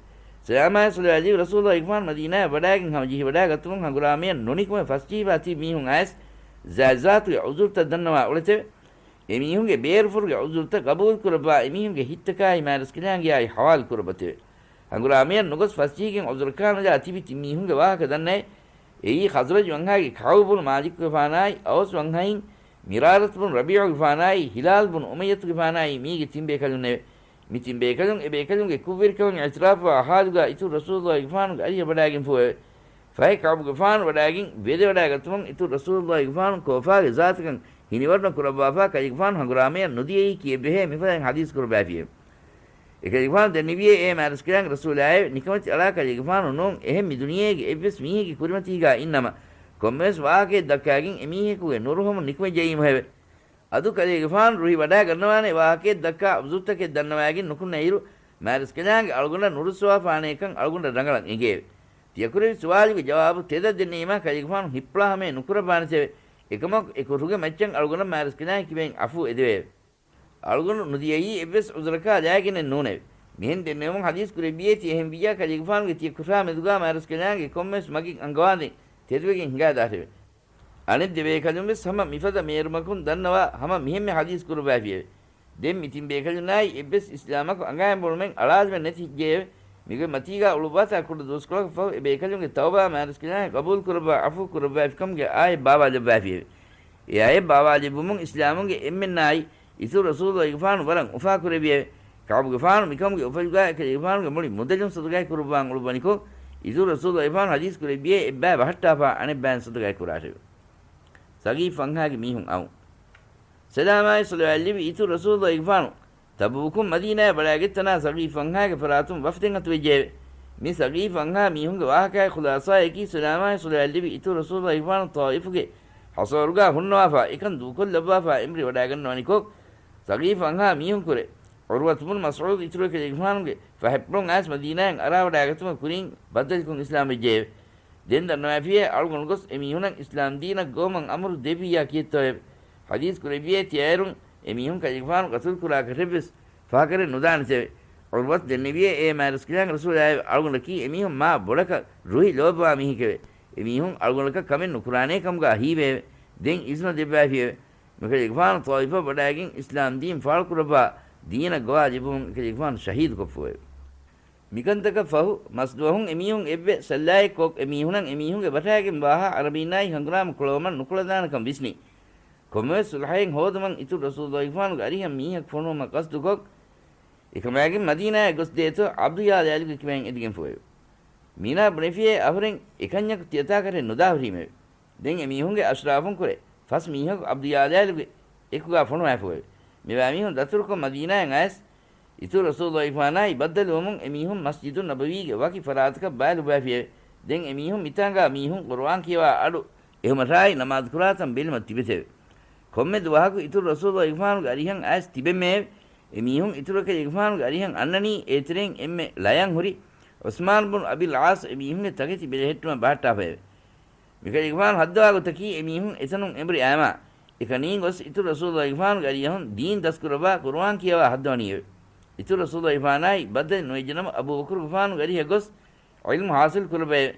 ސަލާމާއި ޞަލަވާތް ލިބި ރަސޫލު ގެފާނު މަދީނާއަށް ވަޑާގެން ހަމަޖެހިވަޑާގަތުމުން ހަނގުރާމަޔަށް ނުނިކުމެ ފަސްޖެހިފާ ތިބި މީހުން އައިސް ޒާތްޒާތުގެ ޢުޛުރުތައް ދަންނަވާ އުޅެތެވެ. އެމީހުންގެ ބޭރުފުރުގެ ޢުޛުރުތައް ގަބޫލުކުރައްވާ އެމީހުންގެ ހިތްތަކާއި މާރަސްކަލާނގެއާއި ޙަވާލު ކުރައްވަތެވެ. ހަނގުރާމަޔަށް ނުގޮސް ފަސްޖެހިގެން ޢުޛުރަކާ ނަގާ ތިބި ތިން މީހުންގެ ވާހަކަ ދަންނައެވެ. އެއީ ޚަޒްރަޖު ވަންހާގެ ކަޢުބު ބުނު މާލިކުގެފާނާއި އައުސް ވަންހައިން މިރާރަތު ބުނު ރަބީޢުގެފާނާއި ހިލާލް ބުނު އުމައްޔަތުގެފާނާއި މީގެ ތިން ބޭކަލުންނެވެ. މި ތިން ބޭކަލުން އެ ބޭކަލުންގެ ކުށްވެރިކަމުގެ އިޢުތިރާފުވާ ޙާލުގާ އިތުރު ރަސޫލުއްލާހިގެފާނުގެ އަރިހަށް ވަޑާގެންފޫއެވެ. ފަހެ ކަޢުބުގެފާނު ވަޑާގެން ވެދެވަޑާގަތުމުން އިތުރު ރަސޫލުއްލާހިގެފާނު ކޯފާގެ ޒާތުކަން ހިނިވަރުނަ ކުރައްވާފާ ކަލޭގެފާނު ހަނގުރާމަޔަށް ނުދިޔައީ ކީއެއް ބެހޭ މިފަދައިން ޙަދީޘް ކުރައްވާފިއެވެ. އެކަލޭގެފާނު ދެންނެވިއޭ އޭ މާރަސްކަލާނގެ ރަސޫލާއެވެ. ނިކަމެތި އަޅާ ކަލޭގެފާނު ނޫން އެހެން މި ދުނިޔޭގެ އެއްވެސް މީހެއްގެ ކުރިމަތީގާ އިންނަމަ ކޮންމެވެސް ވާހަކައެއް ދައްކާގެން އެމީހަކުގެ ނުރުހުމުން ނިކުމެ ޖެހީމުހެވެ. އަދު ކަލޭގެފާނު ރުހި ވަޑާގަންނަވާނެ ވާހަކައެއް ދައްކާ ޢުޛުރުތަކެއް ދަންނަވާގެން ނުކުންނައިރު، މާރަސްކަލާނގެ އަޅުގަނޑަށް ނުރުއްސަވާފާނޭކަން އަޅުގަނޑަށް ރަނގަޅަށް އެނގެއެވެ. ތިޔަކުރެއްވި ސުވާލުގެ ޖަވާބު ތެދަށް ދެންނެވީމާ ކަލޭގެފާނު ހިތްޕުޅާ ހަމަޔަށް ނުކުރައްވާނެތެވެ. އެކަމަކު އެ ކުށްހުގެ މައްޗަށް އަޅުގަނޑަށް މާރަސްކަލާނގެ ކިބައިން ޢަފޫ އެދެވެއެވެ. އަޅުގަނޑު ނުދިޔައީ އެއްވެސް ޢުޛުރަކާ ލާގެނެއް ނޫނެވެ. މިހެން ދެންނެވުމުން ޙަދީޘް ކުރެއްވިއޭ ތިޔަ އެހެން ވިއްޔާ ކަލޭގެފާނުގެ ތިޔަ ކުށާ މެދުގާ މާރަސްކަލާނގެ ކޮންމެވެސް މަގެއް އަންގަވާނދެން ތެދުވެގެން ހިނގާދާށެވެ. އަނެއް ދެ ބޭކަލުން ވެސް ހަމަ މިފަދަ މޭރުމަކުން ދަންނަވާ ހަމަ މިހެންމެ ޙަދީޘް ކުރައްވާފިއެވެ. ދެން މި ތިން ބޭކަލުންނާއި އެއްވެސް އިސްލާމަކު އަނގައިން ބޮޅުމެއް އަޅާލުމެއް ނެތި ހިއްޖެއެވެ. މިގޮތް މަތީގާ އުޅުއްވާތާ ކުޑަ ދުވަސްކޮޅަކަށް ފަހު އެ ބޭކަލުންގެ ތައުބާ މާރަސްކަލާނގެ ޤަބޫލު ކުރައްވާ ޢަފޫ ކުރައްވާފިކަމުގެ އާޔަތް ބާވާލައްވާފިއެވެ. އެ އާޔަތް ބާވާލެއްވުމުން އިސްލާމުންގެ އެންމެންނާއި އިތުރު ރަސޫލުއްލާހިގެފާނު ވަރަށް އުފާކުރެއްވިއެވެ. ކަޢުބުގެފާނު މިކަމުގެ އުފަލުގާ އެކަލޭގެފާނުގެ މުޅި މުދަލުން ޞަދަޤާތް ކުރައްވާން އުޅުއްވަނިކޮށް، އިތުރު ރަސޫލުއްލާހިގެފާނު ޙަދީޘް ކުރެއްވިއޭ އެއްބައި ބަހައްޓާފާ އަނެއްބައިން ޞަދަޤާތް ކުރާށެވެ. ސަޤީފް ފަންހާގެ މީހުން އައުން. ސަލާމާއި ޞަލަވާތް ލިބި އިތުރު ރަސޫލުއްލާހިގެފާނު ތަބޫކުން މަދީނާއަށް ވަޑާގަތްތަނާ ސަޤީފް ފަންހާގެ ފަރާތުން ވަފްދެއް އަތުވެއްޖެއެވެ. މި ސަޤީފް ފަންހާ މީހުންގެ ވާހަކައިގެ ޚުލާޞާއަކީ ސަލާމާއި ޞަލަވާތް ލިބި އިތުރު ރަސޫލުއްލާހިގެފާނު ޠާއިފުގެ ޙަޞަރުގާ ހުންނަވާފާ އެކަން ދޫކޮށްލައްވާފާ އެނބުރި ވަޑާގަންނަވަނިކޮށް، ސަޤީފް ފަންހާ މީހުންކުރެ، ޢުރްވަތު ބުނު މަސްޢޫދު އިތުރު އެކަލޭގެފާނުގެ ފަހަތްޕުޅުން އައިސް މަދީނާއަށް އަރާވަޑާގަތުމަށް ކުރިން ބައްދަލުކޮށް އިސްލާމް ވެއްޖެއެވެ. ދެން ދަންނަވާފިއޭ އަޅުގަނޑު ގޮސް އެމީހުނަށް އިސްލާމް ދީނަށް ގޮވުމަށް އަމުރު ދެއްވިއްޔާ ކީއްތޯއެވެ؟ ޙަދީޘް ކުރެއްވިއޭ ތިޔައިރުން އެމީހުން ކަލޭގެފާނު ޤަތުލު ކުރާކަށެއްވެސް ފަހަކަށެއް ނުދާނެތެވެ. ޢުރްވަތު ދެންނެވިއޭ އޭ މާތް ރަސްކަލާނގެ ރަސޫލާއެވެ. އަޅުގަނޑަކީ އެމީހުން މާ ބޮޑަކަށް ރުހި ލޯބިވާ މީހެކެވެ. އެމީހުން އަޅުގަނޑަކަށް ކަމެއް ނުކުރާނޭ ކަމުގާ ހީވެއެވެ. ދެން އިޒުނަ ދެއްވާފިއެވެ. މިކަލޭގެފާނު ޠާއިފަށް ވަޑާގެން އިސްލާމް ދީން ފާޅުކުރައްވާ ދީނަށް ގޮވާލެއްވުމުން އެކަލޭގެފާނު ޝަހީދުކޮށްފޫއެވެ. މިކަންތަކަށް ފަހު، މަސްދުވަހުން އެމީހުން އެއްވެ ސައްލާއެއްކޮށް، އެމީހުނަށް އެމީހުންގެ ބަޓާގެން ވާހާ ޢަރަބީންނާއި ހަނގުރާމަ ކުޅަވުމަށް ނުކުޅަދާނެކަން ވިސްނި. ކޮންމެވެސް ޞުލްޙައެއް ހޯދުމަށް އިތުރު ރަސޫލުއްލާހިގެފާނުގެ އަރިހަށް މީހަކު ފޮނުވުމަށް ޤަޞްދުކޮށް، އެކަމާގެން މަދީނާއަށް ގޮސްދޭތޯ ޢަބްދު ޔާލާލުގެ ކިބައިން އެދިގެންފޫއެވެ. މީނާ ބުނެފިއޭ އަހުރެން އެކަންޏަކު ތިޔަތާކަށެއް ނުދާހުރީމެވެ. ދެން އެމީހުންގެ އަޝްރާފުން ކުރެ، ފަސް މީހަކު ޢަބްދު ޔާލާލުގެ އެކުގާ ފޮނުވާފޫއެވެ. މިވާ މީހުން ދަތުރުކޮށް މަދީނާއަށް އައިސް، އިތުރު ރަސޫލުއްލާހިގެފާނާއި ބައްދަލުވުމުން އެމީހުން މަސްޖިދުއް ނަބަވީގެ ވަކި ފަރާތަކަށް ބައިލުއްވާފިއެވެ. ދެން އެމީހުން މިތާނގާ މީހުން ޤުރުއާން ކިޔަވާ އަޑު އެހުމަށާއި ނަމާދުކުރާތަން ބެލުމަށް ތިބެތެވެ. ކޮންމެ ދުވަހަކު އިތުރު ރަސޫލުއްލާހިގެފާނުގެ އަރިހަށް އައިސް ތިބެމެއެވެ. އެމީހުން އިތުރު އެކަލޭގެފާނުގެ އަރިހަށް އަންނަނީ އޭތެރެއިން އެންމެ ޅަޔަން ހުރި ޢުސްމާން ބުނު އަބިލް ޢާޞް އެމީހުންގެ ތަކެތި ބެލެހެއްޓުމަށް ބަހައްޓާފައެވެ. މިކަލޭގެފާނު ހައްދަވާ ގޮތަކީ އެމީހުން އެތަނުން އެނބުރި އައިމާ، އެކަނީން ގޮސް އިތުރު ރަސޫލުއްލާހިގެފާނުގެ އަރިހަށް ދީން ދަސްކުރައްވާ ޤުރުއާން ކިޔަވާ ހައްދަވަނީއެވެ. އިތުރު ރަސޫލުއްލާހިގެފާނާއި ބައްދަލެއް ނުވެއްޖެނަމަ އަބޫބަކުރުގެފާނުގެ އަރިހަށް ގޮސް ޢިލްމު ޙާޞިލް ކުރައްވައެވެ.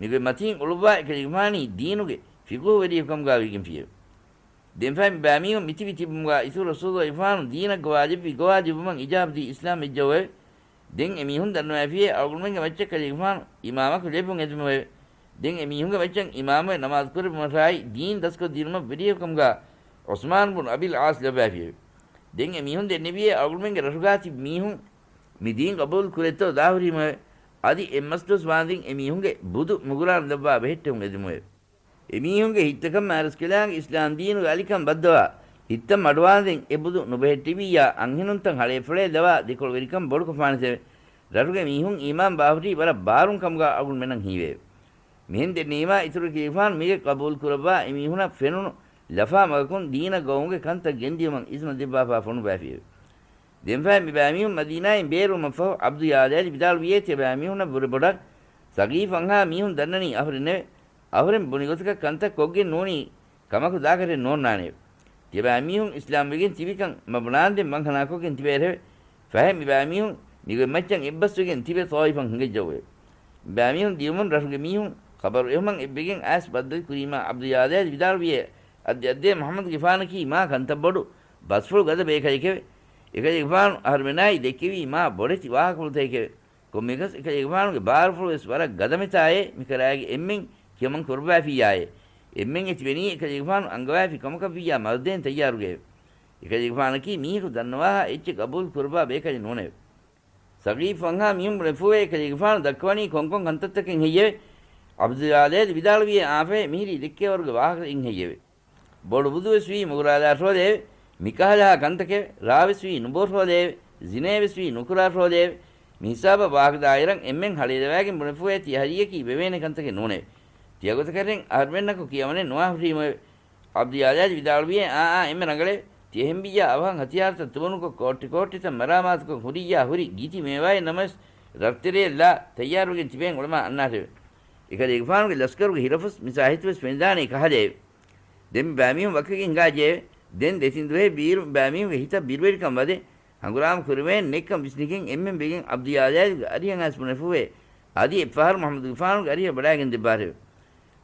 މިގޮތް މަތީން އުޅުއްވާ އެކަލޭގެފާނީ ދީނުގެ ފިޤުހުވެރިޔަކު ކަމުގާ ވެގެންފިއެވެ. ދެންފަހެ މިބާމީހުން މިތިބި ތިބުމުގާ އިތުރު ރަސޫލުއްލާހިގެފާނު ދީނަށް ގޮވާލެއްވި ގޮވާލެއްވުމަށް އިޖާބަދީ އިސްލާމް ވެއްޖައުއެވެ. ދެން އެ މީހުން ދަންނަވައިފިއޭ އަޅުގަނޑުމެންގެ މައްޗަށް ކަލޭގެފާނު އިމާމަކު ލެއްވުން އެދުމެވެ. ދެން އެ މީހުންގެ މައްޗަށް އިމާމުވެ ނަމާދު ކުރެއްވުމަށާއި ދީން ދަސްކޮށްދިނުމަށް ވެރިޔަކު ކަމުގާ ޢުސްމާން ބުން އަބިލް ޢާޞް ލައްވައިފިއެވެ. ދެން އެ މީހުން ދެންނެވިއޭ އަޅުގަނޑުމެންގެ ރަށުގާ ތިބި މީހުން މި ދީން ޤަބޫލު ކުރޭތޯ ދާހުރީމަވެ. އަދި އެއްމަސްދުވަސް ވާންދެން އެ މީހުންގެ ބުދު މުގުރާން ލައްވާ ބެހެއްޓެވުން އެދުމެވެ. އެމީހުންގެ ހިތްތަކަށް މާރަސްކަލާނގެ އިސްލާމް ދީނުގެ އަލިކަން ބައްދަވާ، ހިތްތައް މަޑުވާންދެން އެ ބުދު ނުބެހެއްޓިވިއްޔާ، އަންހެނުންތައް ހަޅޭފުޅޭ ލަވާ ދެކޮޅުވެރިކަން ބޮޑުކޮށްފާނެތެވެ. ރަށުގެ މީހުން އީމާން ބާހުރީ ވަރަށް ބާރުން ކަމުގާ އަޅުގަނޑުމެންނަށް ހީވެއެވެ. މިހެން ދެންނެވީމާ އިތުރު ކަލޭގެފާނު މީގެ ޤަބޫލު ކުރައްވާ އެމީހުނަށް ފެނުނު ލަފާ މަގަކުން ދީނަށް ގޮވުމުގެ ކަންތައް ގެންދިޔުމަށް އިޒުނަށް ދެއްވާފާ ފޮނުއްވައިފިއެވެ. ދެންފަހެ މިބައިމީހުން މަދީނާއިން ބޭރުވުމަށްފަހު ޢަބްދު ޔާލައިދު ވިދާޅުވިއޭ ތިޔަބައިމީހުންނަށް ވުރެބޮޑަށް ސަޤީފް އަންހާ މީހުން ދަންނަނީ އަހުރެންނެވެ. އަހުރެން ބުނި ގޮތަކަށް ކަންތައް ކޮށްގެން ނޫނީ ކަމަކު ދާކަށެއް ނޯންނާނެއެވެ. ތިޔަބައިމީހުން އިސްލާމްވެގެން ތިބިކަން މަ ބުނާންދެން ވަންހަނާކޮށްގެން ތިބޭއިރެވެ. ފަހެ މިބައިމީހުން މިގޮތް މައްޗަށް އެއްބަސްވެގެން ތިބެ ޠާއިފަށް ހިނގައްޖައުވެ. މިބައިމީހުން ދިޔުމުން ރަށުގެ މީހުން ޚަބަރު އެހުމަށް އެއްވެގެން އައިސް ބައްދަލު ކުރީމާ ޢަބްދު ޔާލައިދު ވިދާޅުވިއޭ، އައްދެ އައްދެ މުޙައްމަދުގެފާނަކީ މާ ކަންތައް ބޮޑު ބަސްފުޅު ގަދަ ބޭކަލެކެވެ. އެކަލޭގެފާނު އަހަރުމެނާއި ދެއްކެވީ މާ ބޮޑެތި ވާހަކަފުޅުތަކެކެވެ. ކޮންމެއަކަސް އެކަލޭގެފާނުގެ ބާރުފުޅުވެސް ވަރަށް ގަދަމެތާއޭ މިކަރާގެ އެންމެން ކިޔަމަން ކުރައްވައިފިއްޔާއޭ. އެންމެން އެ ތިބެނީ އެކަލޭގެފާނު އަންގަވައިފި ކަމަކަށްވިއްޔާ މަރުދޭން ތައްޔާރުގައެވެ. އެކަލޭގެފާނަކީ މީހަކު ދަންނަވާހާ އެއްޗެއް ގަބޫލު ކުރައްވާ ބޭކަލެއް ނޫނެވެ. ސަޤީފް ވަންހާ މީހުން ބުނެފޫވޭ އެކަލޭގެފާނު ދައްކަވަނީ ކޮންކޮން ކަންތައްތަކެއް ހެއްޔެވެ؟ ޢަބްދުލް ޖާލޭދު ވިދާޅުވިއޭ އާފައޭ މިހިރީ ދެއްކޭވަރުގެ ވާހަކައިން ހެއްޔެވެ؟ ބޮޑު ބުދުވެސް ވީ މުގުރާލާށޯދޭވެ! މިކަހަލަހާ ކަންތަކެވެ! ރާވެސް ވީ ނުބޯށޯދޭވެ! ޒިނޭވެސް ވީ ނުކުރާށޯދޭވެ! މިހިސާބަށް ވާހަކަ ދާއިރަށް އެންމެން ހަޅޭލަވައިގެން ބުނެފޫވޭ ތިޔަ ހަރީއަކީ ވެވޭނެ ކަންތަކެއް ނޫނެވެ. ތިޔަގޮތަކަށް އަހަރުމެންނަކު ކިޔަވަނެއް ނުވާ ހުށީމެވެ. ޢަބްދުލް ޖާލޭދު ވިދާޅުވިއޭ އާ އާ އެންމެ ރަނގަޅެވެ. ތިޔަ ހެންވިއްޔާ އަވަހަށް ހަތިޔާރުތައް ތުވަނުކޮށް ކޯއްޓި ކޯއްޓިތައް މަރާމާތުކޮށް ހުރިއްޔާ ހުރި ގިތި މޭވާއެއް ނަމަވެސް ރަށްތެރެއަށް ލާ ތައްޔާރުވެގެން ތިބެން އުޅެމާ އަންނާށެވެ. އެކަލޭގެފާނުގެ ލަސްކަރުގެ ހިރަފުސް މިސާހިތުވެސް ފެނިދާނެ ކަހަލައެވެ. ދެން މިބައިމީހުން ވަކިވެގެން ހިނގާއްޖެއެވެ. ދެން ދެތިން ދުވަހެއް ވީއިރު މިބައިމީހުންގެ ހިތަށް ބިރުވެރިކަން ވަދެ، ހަނގުރާމަ ކުރެވޭން ނެތްކަން ވިސްނިގެން އެންމެން ވެގެން ޢަބްދުލް ޖާލޭދުގެ އަރިހަށް އައިސް ބުނެފޫވޭ، އަދި އެއްފަހަރު މުޙައްމަދުގެފާނުގެ އަރިހަށް ވަޑާގެން ދެއްވާށެވެ.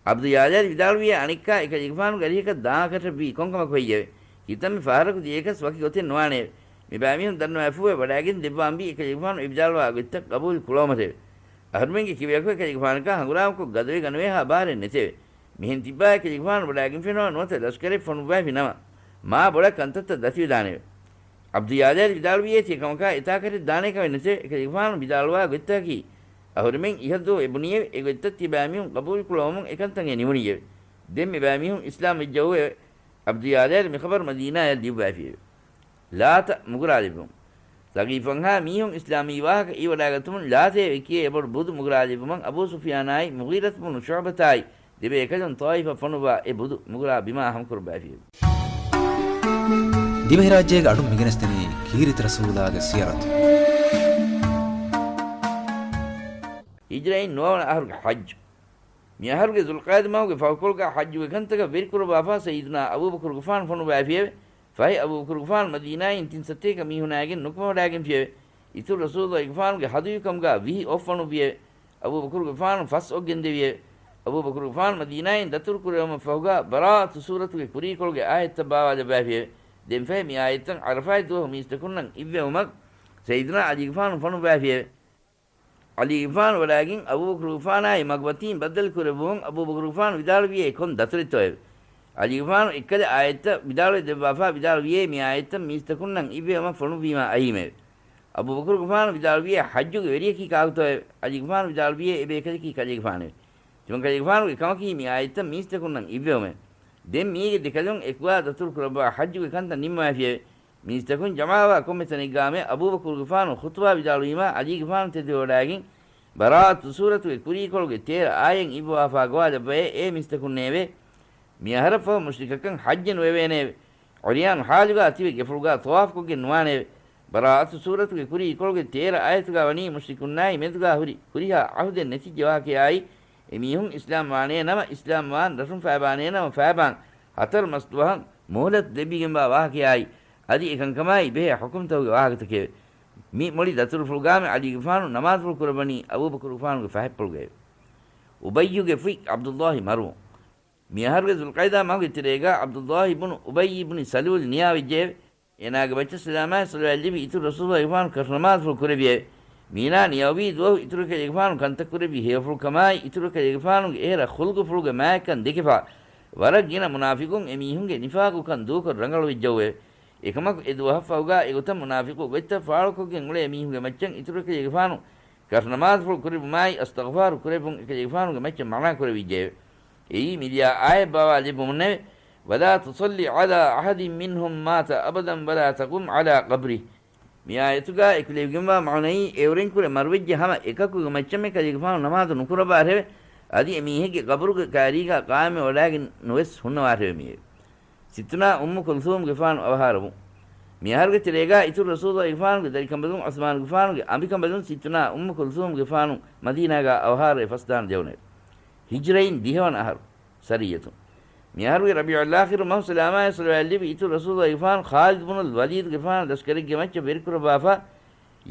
ޢަބްދުލް ޖާލޭދު ވިދާޅުވިއޭ އަނެއްކާ އެކަލޭގެފާނުގެ އަރިހަކަށް ދާން އަކަށަށްވީ ކޮންކަމަކު ހެއްޔެވެ؟ ކިތަންމެ ފަހަރަކު ދިޔައަކަސް ވަކި ގޮތެއް ނުވާނެއެވެ. މިބައިމީހުން ދަންނަވައިފޫވެ ވަޑާގެން ދެއްވާންވީ އެކަލޭގެފާނު އެ ވިދާޅުވާ ގޮތްތައް ޤަބޫލު ކުޅައުމަށެވެ. އަހަރުމެންގެ ކިބަޔަކު އެކަލޭގެފާނަކާ ހަނގުރާމަކޮށް ގަދަވެގަނެވޭހާ ބާރެއް ނެތެވެ. މިހެން ތިއްބާ އެކަލޭގެފާނު ވަޑާގެންފެނުމަށް ނުވަތަ ލަސްކަރެއް ފޮނުއްވައިފި ނަމަ، މާ ބޮޑަށް ކަންތައްތައް ދަތިވެދާނެއެވެ. ޢަބްދުލް ޖާލޭދު ވިދާޅުވިއޭ ތިޔަ ކަމަކާ އެތާކަށެއް ދާނޭކަމެއް ނެތެވެ. އެކަލޭގެފާނު ވިދާޅުވާ ގޮތްތަކަކީ އަހުރެމެން އިހަށްދުވަހު އެ ބުނިއެވެ. އެގޮތްތައް ތިޔަބައިމީހުން ޤަބޫލު ކުޅަވަމުން އެކަންތަން އެ ނިމުނީއެވެ. ދެން މިބައިމީހުން އިސްލާމް ވެއްޖައުވެއެވެ. ޢަބްދުލް ޖާލޭދު މި ޚަބަރު މަދީނާޔަށް ލިޔުއްވައިފިއެވެ. ލާތަށް މުގުރާލެއްވުން. ސަޤީފް ވަންހާ މީހުން އިސްލާމީ ވާހަކަ އެއްވަޑާގަތުމުން ލާތޭ އެކިޔޭ އެބޮޑު ބުދު މުގުރާލެއްވުމަށް އަބޫ ސުފްޔާނާއި މުޣީރަތު ބުނު ޝުޢުބަތާއި ދެބޭކަލުން ޠާއިފަށް ފޮނުއްވާ އެ ބުދު މުގުރާ ބިމާ ހަމަކުރައްވައިފިއެވެ. ދިވެހިރާއްޖޭގެ އަޑުން މިގެނެސްދެނީ ކީރިތި ރަސޫލާގެ ސިޔަރަތު. ހިޖްރައިން ނުވަވަނަ އަހަރުގެ ޙައްޖު. މި އަހަރުގެ ޛުލްޤަޢިދާ މަހުގެ ފަހުކޮޅުގަ ޙައްޖުގެ ކަންތަކަށް ވެރިކުރައްވާފާ ސައްޔިދުނާ އަބޫބަކުރުގެފާނު ފޮނުއްވައިފިއެވެ. ފަހެ އަބޫބަކުރުގެފާނު މަދީނާއިން ތިން ސަތޭކަ މީހުނާއިގެން ނުކުމެވަޑާގެންފިއެވެ. އިތުރު ރަސޫލުގެފާނުގެ ހަދުޔުކަމުގާ ވިހި އޮށް ފޮނުއްވިއެވެ. އަބޫބަކުރުގެފާނު ފަސް އޮށް ގެންދެވިއެވެ. އަބޫބަކުރުގެފާނު މަދީނާއިން ދަތުރުކުރެވުމަށްފަހުގާ ބަރާއަތު ސޫރަތުގެ ކުރީކޮޅުގެ އާޔަތްތައް ބާވާލައްވައިފިއެވެ. ދެންފަހެ މި އާޔަތްތައް ޢަރަފާތް ދުވަހު މީސްތަކުންނަށް އިއްވެވުމަށް ސައްޔިދުނާ ޢަލީގެފާނު ފޮނުއްވައިފިއެވެ. ޢަލީގެފާނު ވަޑާގެން އަބޫބަކުރުގެފާނާއި މަގުމަތީން ބައްދަލު ކުރެއްވުމުން އަބޫބަކުރުގެފާނު ވިދާޅުވިއޭ ކޮން ދަތުރެއްތޯއެވެ؟ ޢަލީގެފާނު އެއްކަލަ އާޔަތްތައް ވިދާޅުވެ ދެއްވާފާ ވިދާޅުވިއޭ މި އާޔަތްތައް މީސްތަކުންނަށް އިއްވެވުމަށް ފޮނުއްވީމާ އައީމެވެ. އަބޫބަކުރުގެފާނު ވިދާޅުވިއޭ ޙައްޖުގެ ވެރިޔަކީ ކާކުތޯއެވެ؟ ޢަލީގެފާނު ވިދާޅުވިއޭ އެބޭކަލަކީ ކަލޭގެފާނެވެ. ތިމަންކަލޭގެފާނުގެ ކަމަކީ މި އާޔަތްތައް މީސްތަކުންނަށް އިއްވެވުމެވެ. ދެން މީގެ ދެކަލުން އެކުގާ ދަތުރު ކުރައްވާ ޙައްޖުގެ ކަންތައް ނިންމަވައިފިއެވެ. މީސްތަކުން ޖަމާވާ ކޮންމެ ތަނެއްގާމެ އަބޫބަކުރުގެފާނު ޚުޠުބާ ވިދާޅުވީމާ ޢަލީގެފާނު ތެދުވެވަޑާގެން ބަރާއަތު ސޫރަތުގެ ކުރީކޮޅުގެ ތޭރަ އާޔަތް އިއްވަވާފާ ގޮވާލައްވައޭ އޭ މީސްތަކުންނޭވެ! މި އަހަރަށްފަހު މުޝްރިކަކަށް ޙައްޖެއް ނުވެވޭނެއެވެ. ޢުރިޔާން ޙާލުގާ ތިބެ ގެފުޅުގާ ޠަވާފުކޮށްގެން ނުވާނެއެވެ. ބަރާއަތު ސޫރަތުގެ ކުރީކޮޅުގެ ތޭރަ އާޔަތުގާ ވަނީ މުޝްރިކުންނާއި މެދުގާ ހުރި ހުރިހާ ޢަހުދެއް ނެތިއްޖެ ވާހަކަޔާއި، އެމީހުން އިސްލާމް ވާނޭ ނަމަ އިސްލާމް ވާން، ރަށުން ފައިބާނޭ ނަމަ ފައިބާން، ހަތަރު މަސް ދުވަހަށް މުހުލަތު ދެއްވިގެންވާ ވާހަކަޔާއި، އަދި އެކަންކަމާއި ބެހޭ ޙުކުމްތަކުގެ ވާހަކަތަކެވެ. މި މުޅި ދަތުރުފުޅުގާމެ ޢަލީގެފާނު ނަމާދުފުޅު ކުރައްވަނީ އަބޫބަކުރުގެފާނުގެ ފަހަތްޕުޅުގައެވެ. އުބައްޔުގެ ފުތް ޢަބްދުﷲ މަރުވުން. މި އަހަރުގެ ޛުލްޤަޢިދާ މަހުގެ ތެރޭގާ ޢަބްދުﷲ ބުނު އުބައްޔި ބުނި ސަލޫލް ނިޔާވެއްޖެއެވެ. އޭނާގެ މައްޗަށް ސަލާމާއި ޞަލަވާތް ލިބި އިތުރު ރަސޫލުﷲގެފާނު ކަށުނަމާދުފުޅު ކުރެއްވިއެވެ. މީނާ ނިޔަވީ ދުވަހު އިތުރު ކަލޭގެފާނު ކަންތައް ކުރެއްވި ހެޔޮފުޅުކަމާއި، އިތުރު ކަލޭގެފާނުގެ އެހެރަ ޚުލްގުފުޅުގެ މާތްކަން ދެކެފާ، ވަރަށް ގިނަ މުނާފިޤުން އެމީހުންގެ ނިފާޤުކަން ދޫކޮށް ރަނގަޅުވެއްޖައުވެ. އެކަމަކު އެ ދުވަހަށްފަހުގާ އެގޮތަށް މުނާފިޤު ގޮތްތައް ފާޅުކޮށްގެން އުޅޭ މީހުންގެ މައްޗަށް އިތުރު ކަލޭގެފާނު ކަށުނަމާދުފުޅު ކުރެއްވުމާއި، އަސްތަޣުފާރު ކުރެއްވުން އެކަލޭގެފާނުގެ މައްޗަށް މަނާ ކުރެވިއްޖެއެވެ. އެއީ މިލިޔާ އާޔަތް ބާވާލެއްވުމުންނެވެ. ولا تصل على أحد منهم مات أبدا ولا تقم على قبره. މި އާޔަތުގާ އެކުލެވިގެންވާ މާނައީ، އެއުރެންކުރެ މަރުވެއްޖެ ހަމަ އެކަކުގެ މައްޗަށްމެ ކަލޭގެފާނު ނަމާދު ނުކުރައްވާށެވެ. އަދި އެމީހެއްގެ ޤަބުރުގެ ކާރީގާ ޤާއިމްވެވަޑާގެން ނުވެސް ހުންނަވާށެވެ މިއެވެ. ސިއްތުނާ އުއްމު ކުލްސޫމްގެފާނު އަވަހާރަވުން. މި އަހަރުގެ ތެރޭގާ އިތުރު ރަސޫލުގެފާނުގެ ދަރިކަނބަލުން ޢުސްމާނުގެފާނުގެ އަނބިކަނބަލުން ސިއްތުނާ އުއްމު ކުލްސޫމްގެފާނު މަދީނާގާ އަވަހާރަވެ ފަސްދާން ދެވުނެވެ. ހިޖްރައިން ދިހަވަނަ އަހަރު. ސަރިއްޔަތުން. މި އަހަރުގެ ރަބީޢުލްއާޚިރު މަހު ސަލާމާއި ޞަލަވާތް ލިބި އިތުރު ރަސޫލުގެފާނު ޚާލިދު ބުނުލް ވަލީދުގެފާނު ލަޝްކަރެއްގެ މައްޗަށް ވެރިކުރައްވާފަ،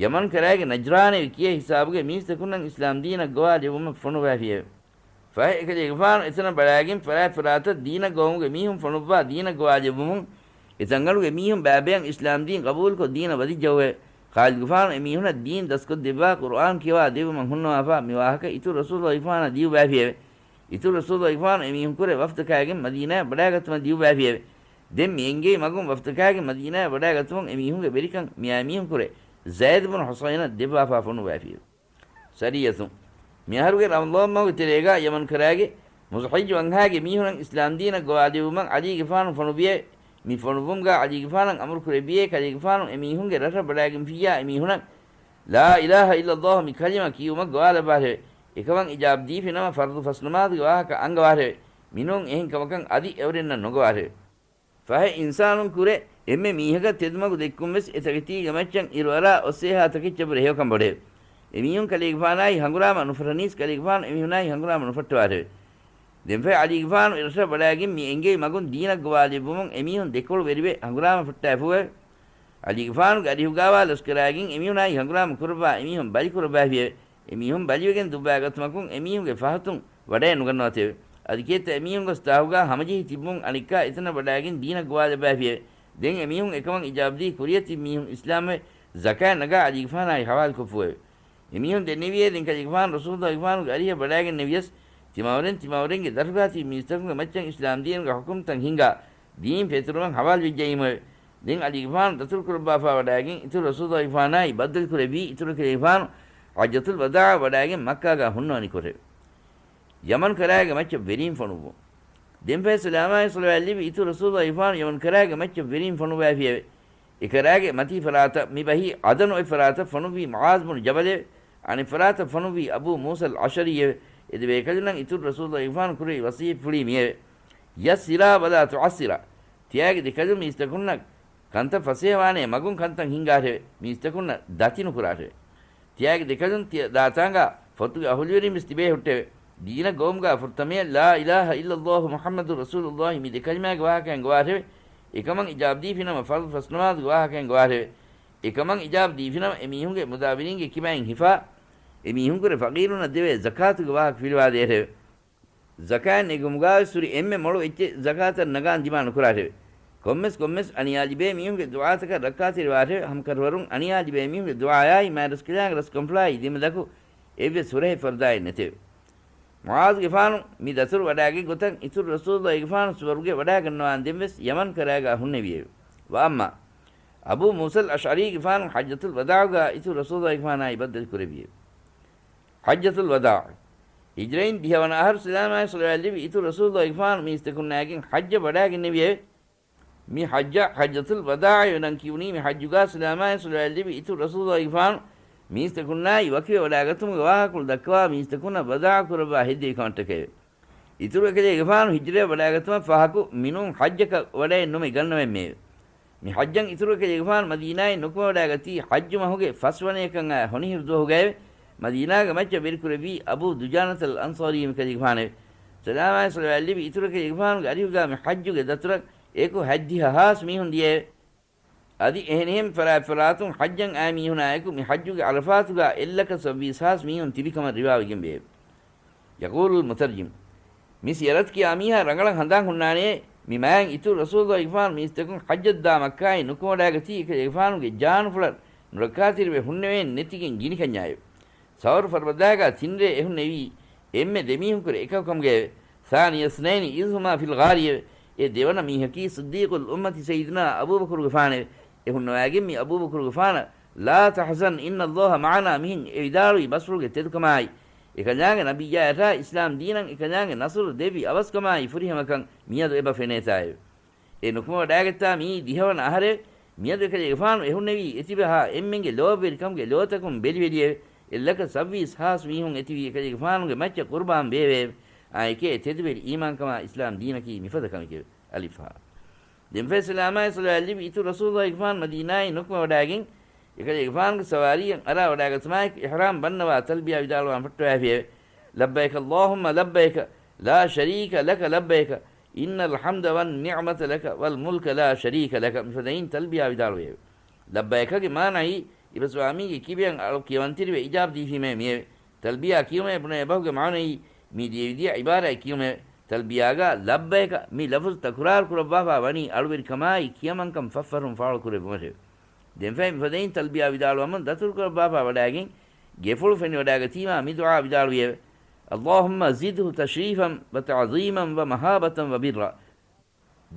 ޔަމަން ކަރާގެ ނަޖްރާނެވި ކިޔޭ ހިސާބުގެ މީސްތަކުންނަށް އިސްލާމް ދީނަށް ގޮވާލެއްވުމަށް ފޮނުވާފިއެވެ. ފަހެ އެކަލޭގެފާނު އެތަނަށް ބަލާގެން ފަރާތް ފަރާތަށް ދީނަށް ގޮވުމުގެ މީހުން ފޮނުއްވާ ދީނަށް ގޮވާލެއްވުމުން، އެ ތަންގަނޑުގެ މީހުން ބައިބަޔަށް އިސްލާމް ދީން ގަބޫލުކޮށް ދީނަށް ވަދެއްޖައުވެ. ޚާލިދުގެފާނު އެ މީހުނަށް ދީން ދަސްކޮށްދެއްވާ ޤުރުއާން ކިޔަވާ ދެއްވުމަށް ހުންނަވާފަ މި ވާހަކަ އިތުރު ރަސޫލުގެފާނަށް ދިއުބައިފިއެވެ. އިތުރު ރަސޫލުގެފާނު އެ މީހުންކުރެ ވަފްދަކާގެން މަދީނާއަށް ވަޑާގަތުމަށް ދިއުބައިފިއެވެ. ދެން މި އެނގޭ މަގުން ވަފްދަކާގެން މަދީނާއަށް ވަޑާގަތުމުން އެ މީހުންގެ ވެރިކަން މިއާ މީހުންކުރެ ޒައިދު ބުނު ޙުސައިނަށް ދެއްވާފާ ފޮނުއްވައިފިއެވެ. ސަރިއްޔަތުން. މި އަހަރުގެ ރަމަޟާން މަހުގެ ތެރޭގާ ޔަމަން ކަރާގެ މުޒްޙިއްޖު ވަންހާގެ މީހުނަށް އިސްލާމް ދީނަށް ގޮވާލެއްވުމަށް ޢަލީގެފާނު ފޮނުއްވިއެވެ. މި ފޮނުއްވުމުގާ ޢަލީގެފާނަށް އަމުރު ކުރެއްވިއޭ ކަލޭގެފާނު އެ މީހުންގެ ރަށަށް ވަޑާގެންފިއްޔާ އެ މީހުނަށް ލާ އިލާހަ އިއްލައްލާހު މި ކަލިމަ ކިޔުމަށް ގޮވާލައްވާށެވެ. އެކަމަށް އިޖާބަ ދީފިނަމަ ފަރުޟު ފަސްނަމާދުގެ ވާހަކަ އަންގަވާށެވެ. މިނޫން އެހެން ކަމަކަށް އަދި އެއުރެންނަށް ނުގޮވާށެވެ. ފަހެ އިންސާނުން ކުރެ އެންމެ މީހަކަށް ތެދުމަގު ދެއްކުން ވެސް އެތަކެތީގެ މައްޗަށް އިރުއަރާ އޮއްސޭހާ ތަކެއްޗަށްވުރެ ހެޔޮކަން ބޮޑެވެ. އެމީހުން ކަލޭގެފާނާއި ހަނގުރާމަ ނުފަށަނީސް ކަލޭގެފާނު އެމީހުނާއި ހަނގުރާމަ ނުފައްޓަވާށެވެ. ދެންފަހެ ޢަލީގެފާނު އެރަށަށް ވަޑާގެން މި އެނގޭ މަގުން ދީނަށް ގޮވާލެއްވުމުން އެމީހުން ދެކޮޅުވެރިވެ ހަނގުރާމަ ފައްޓާފޫއެވެ. ޢަލީގެފާނުގެ އަރިހުގާވާ ލަޝްކަރާގެން އެމީހުނާއި ހަނގުރާމަ ކުރައްވާ އެމީހުން ބަލިކުރައްވާފިއެވެ. އެމީހުން ބަލިވެގެން ދުއްވާގަތުމަކުން އެމީހުންގެ ފަހަތުން ވަޑައެއް ނުގަންނަވަތެވެ. އަދި ކޭތަ އެމީހުންގެ ސްތާހުގާ ހަމަޖެހި ތިއްބުން އަނެއްކާ އެތަނަށް ވަޑާގެން ދީނަށް ގޮވާލައްވާފިއެވެ. ދެން އެމީހުން އެކަމަށް އިޖާބަދީ ކުރިޔަށް ތިބި މީހުން އިސްލާމްވެ، ޒަކާތް ނަގާ ޢަލީގެފާނާއި ޙަވާލުކޮށްފޫއެވެ. އެމީހުން ދެންނެވިއޭ ދެން ކަލޭގެފާނު ރަސޫލުގެފާނުގެ އަރިހަށް ވަޑާގެންނެވިޔަސް، ތިމަވަރެން ތިމަވަރެންގެ ދަށުގާ ތިބި މީސްތަކުންގެ މައްޗަށް އިސްލާމް ދީނުގެ ޙުކުމްތައް ހިންގާ، ދީން ފެތުރުމަށް ޙަވާލުވެއްޖައީމުއެވެ. ދެން ޢަލީގެފާނު ދަތުރުކުރައްވާފާ ވަޑާގެން އިތުރު ރަސޫލުގެފާނާއި ބައްދަލުކުރެއްވީ އިތުރު ކަލޭގެފާނު ޙައްޖަތުލް ވަދާޢަށް ވަޑާގެން މައްކާގާ ހުންނަވަނިކޮށެވެ. ޔަމަން ކަރާގެ މައްޗަށް ވެރީން ފޮނުއްވުން. ދެންފަހެ ސަލާމާއި ޞަލަވާތް ލިބި އިތުރު ރަސޫލުގެފާނު ޔަމަން ކަރާގެ މައްޗަށް ވެރީން ފޮނުއްވައިފިއެވެ. އެ ކަރާގެ މަތީ ފަރާތަށް މި ބަހީ ޢަދަނު އޮތް ފަރާތަށް ފޮނުއްވީ މުޢާޛް ބުނު ޖަބަލެވެ. އަނެއް ފަރާތަށް ފޮނުއްވީ އަބޫ މޫސަލް އަޝްޢަރީއެވެ. އެ ދެބޭކަލުންނަށް އިތުރު ރަސޫލުގެފާނު ކުރެއްވި ވަޞިއްޔަތް ފުޅީ މިއެވެ. يسرا ولا تعسرا. ތިޔާގެ ދެކަލުން މީސްތަކުންނަށް ކަންތައް ފަސޭހަވާނޭ މަގުން ކަންތައް ހިންގާށެވެ. މީސްތަކުންނަށް ދަތި ނުކުރާށެވެ. ތިޔާގެ ދެކަލުން ތިޔަ ދާތާނގާ ފޮތުގެ އަހުލުވެރިން ވެސް ތިބޭ ހުއްޓެވެ. ދީނަށް ގޮވުމުގާ ފުރަތަމަޔަށް ލާ އިލާހަ އިއްލައްލާހު މުޙައްމަދު ރަސޫލުއްލާހި މި ދެ ކަލިމާގެ ވާހަކައިން ގޮވާށެވެ. އެކަމަށް އިޖާބަ ދީފިނަމަ ފަރުޟު ފަސްނަމާދުގެ ވާހަކައިން ގޮވާށެވެ. އެކަމަށް އިޖާބަ ދީފިނަމަ އެމީހުންގެ މުދާވެރިންގެ ކިބައިން ހިފާ، އެމީހުންކުރެ ފަޤީރުންނަށް ދެވޭ ޒަކާތުގެ ވާހަކަ ފިލުވާދޭށެވެ. ޒަކާތް ނެގުމުގާވެސް ހުރި އެންމެ މޮޅު އެއްޗެއް ޒަކާތަށް ނަގާން ދިމާ ނުކުރާށެވެ. ކޮންމެސް ކޮންމެސް އަނިޔާ ލިބޭ މީހުންގެ ދުޢާތަކަށް ރައްކާތެރިވާށެވެ. ހަމަކަށަވަރުން އަނިޔާ ލިބޭ މީހުންގެ ދުޢާޔާއި މާތްރަސްކަލާނގެ ރަސްކަންފުޅާއި ދެމެދަކު އެއްވެސް ހުރަހެއް ފަރުދާއެއް ނެތެވެ. މުޢާޛުގެފާނު މި ދަތުރު ވަޑާގެ ގޮތަށް އިތުރު ރަސޫލުގެފާނު ސުވަރުގެ ވަޑާގަންނަވާން ދެންވެސް ޔަމަން ކަރާގާ ހުންނެވިއެވެ. ވައައްމާ އަބޫ މޫސަލް އަޝްޢަރީގެފާނު ޙައްޖަތުލް ވަދާޢުގާ އިތުރު ރަސޫލުގެފާނާއި ބައްދަލު ކުރެއްވިއެވެ. ޙައްޖަތުލް ވަދާޢު. ހިޖްރައިން ދިހަވަނަ އަހަރު ސަލާމާއި ޞަލަވާތް ލިބި އިތުރު ރަސޫލުގެފާނު މީސްތަކުންނާގެން ޙައްޖަށް ވަޑާގެންނެވިއެވެ. މި ޙައްޖަށް ޙައްޖަތުލް ވަދާޢު ނަން ކިޔުނީ މި ޙައްޖުގާ ސަލާމާއި ޞަލަވާތް ލިބި އިތުރު ރަސޫލުގެފާނު މީސްތަކުންނާއި ވަކިވެ ވަޑާގަތުމުގެ ވާހަކަފުޅު ދައްކަވާ މީސްތަކުންނަށް ވަދާޢު ކުރައްވާ ހެއްދެވި ކަމަށްޓަކައެވެ. އިތުރު އެކަލޭގެފާނު ހިޖްރަޔަށް ވަޑާގަތުމަށް ފަހަކު މިނޫން ޙައްޖަކަށް ވަޑައެއް ނުމެ ގަންނަވައެއްމެއެވެ. މި ޙައްޖަށް އިތުރު އެކަލޭގެފާނު މަދީނާއިން ނުކުމެވަޑާގަތީ ޙައްޖު މަހުގެ ފަސްވަނަ އެކަން އައި ހޮނިހިރު ދުވަހުގައެވެ. މަދީނާގެ މައްޗަށް ވެރިކުރެއްވީ އަބޫ ދުޖާނަތަލް އަންޞާރީ މި ކަލޭގެފާނެވެ. ސަލާމާއި ޞަލަވާތް ލިބި އިތުރު އެކަލޭގެފާނުގެ އަރިހުގާ މި ޙައްޖުގެ ދަތުރަށް އެކު ހަތްދިހަ ހާސް މީހުން ދިޔައެވެ. އަދި އެހެނިހެން ފަރާތް ފަރާތުން ޙައްޖަށް އައި މީހުނާއެކު މި ޙައްޖުގެ ޢަރަފާތުގާ އެއްލަކަ ސައްބީސް ހާސް މީހުން ތިބިކަމަށް ރިވާވެގެންވެއެވެ. ޔަޤޫލުލް މުތަރްޖިމް، މި ސިޔަރަތު ކިޔާ މީހާ ރަނގަޅަށް ހަނދާން ހުންނާނެޔޭ، މި މާތް އިތުރު ރަސޫލުގެފާނު މީސްތަކުން ޙައްޖަށްދާ މައްކާއިން ނުކުމެވަޑާގަތީ އެކަލޭގެފާނުގެ ޖާނުފުޅަށް ނުރައްކާތެރިވެ ހުންނެވޭން ނެތިގެން ގިނިކަންޏާއެވެ. ސައުރު ފަރުބަދާގާ ތިންރޭ އެހުންނެވީ އެންމެ ދެމީހުންކުރެ އެކަކު ކަމުގައެވެ. ثاني اثنين إذ هما في الغار އެވެ. އެ ދެވަނަ މީހަކީ ޞިއްދީޤުލް އުއްމަތި ސައްޔިދުނާ އަބޫބަކުރުގެފާނެވެ. އެ ހުންނަވައިގެން މި އަބޫބަކުރުގެފާނަށް، لا تحزن إن الله معنا މިހެން އެ ވިދާޅުވީ ބަސްފުޅުގެ ތެދުކަމާއި، އެކަލާނގެ ނަބިއްޔާޔަށާ އިސްލާމް ދީނަށް އެކަލާނގެ ނަޞްރު ދެއްވި އަވަސްކަމާއި ފުރިހަމަކަން މިއަދު އެބަ ފެނޭތާއެވެ. އެ ނުކުމެވަޑާގަތްތާ މިއީ ދިހަވަނަ އަހަރެވެ. މިއަދު އެކަލޭގެފާނު އެހުންނެވީ އެތިބަހާ އެންމެންގެ ލޯބިވެރިކަމުގެ ލޯތަކުން ބެލިވެލިއެވެ. އެއްލަކަ ސައްވީސް ހާސް މީހުން އެތިބީ އެކަލޭގެފާނުގެ މައްޗަށް ޤުރުބާން ވެއެވެ. އާ އެކޭ ތެދުވެރި އީމާންކަމާ އިސްލާމް ދީނަކީ މިފަދަ ކަމެކެވެ. އަލިފް ހާ. ދެންފަހެ ސަލާމާއި ޞަލަވާތް ލިބި އިތުރު ރަސޫލުއްލާހިގެފާނު މަދީނާއިން ނުކުމެވަޑާގެން، އެކަލޭގެފާނުގެ ސަވާރީއަށް އަރާވަޑާގަތުމާއެކު އިޙްރާމް ބަންނަވާ ތަލްބިޔާ ވިދާޅުވާން ފައްޓަވައިފިއެވެ. لبيك اللهم لبيك لا شريك لك لبيك إن الحمد والنعمة لك والملك لا شريك لك މިފަދައިން ތަލްބިޔާ ވިދާޅުވެއެވެ. ލައްބައިކަގެ މާނައީ، އިބަ ސްވާމީގެ ކިބައަށް އަޅު ކިޔަވަންތެރިވެ އިޖާބަ ދީފީމޭ މިއެވެ. ތަލްބިޔާ ކިޔުމޭ ބުނެ އެބަހުގެ މާނައީ، މި ދިޔައިދިޔަ އިބާރާތް ކިޔުމެވެ. ތަލްބިޔާގާ ލައްބައިކަ މި ލަފުޒު ތަކުރާރު ކުރައްވާފާ ވަނީ އަޅުވެރިކަމާއި ކިޔަމަންކަން ފަށްފަށުން ފާޅުކުރެއްވުމަށެވެ. ދެންފަހެ މިފަދައިން ތަލްބިޔާ ވިދާޅުވަމުން ދަތުރުކުރައްވާފާ ވަޑާގެން ގެފުޅު ފެނިވަޑާގަތީމާ މި ދުޢާ ވިދާޅުވިއެވެ. اللهم زده تشريفا وتعظيما ومهابة وبرا.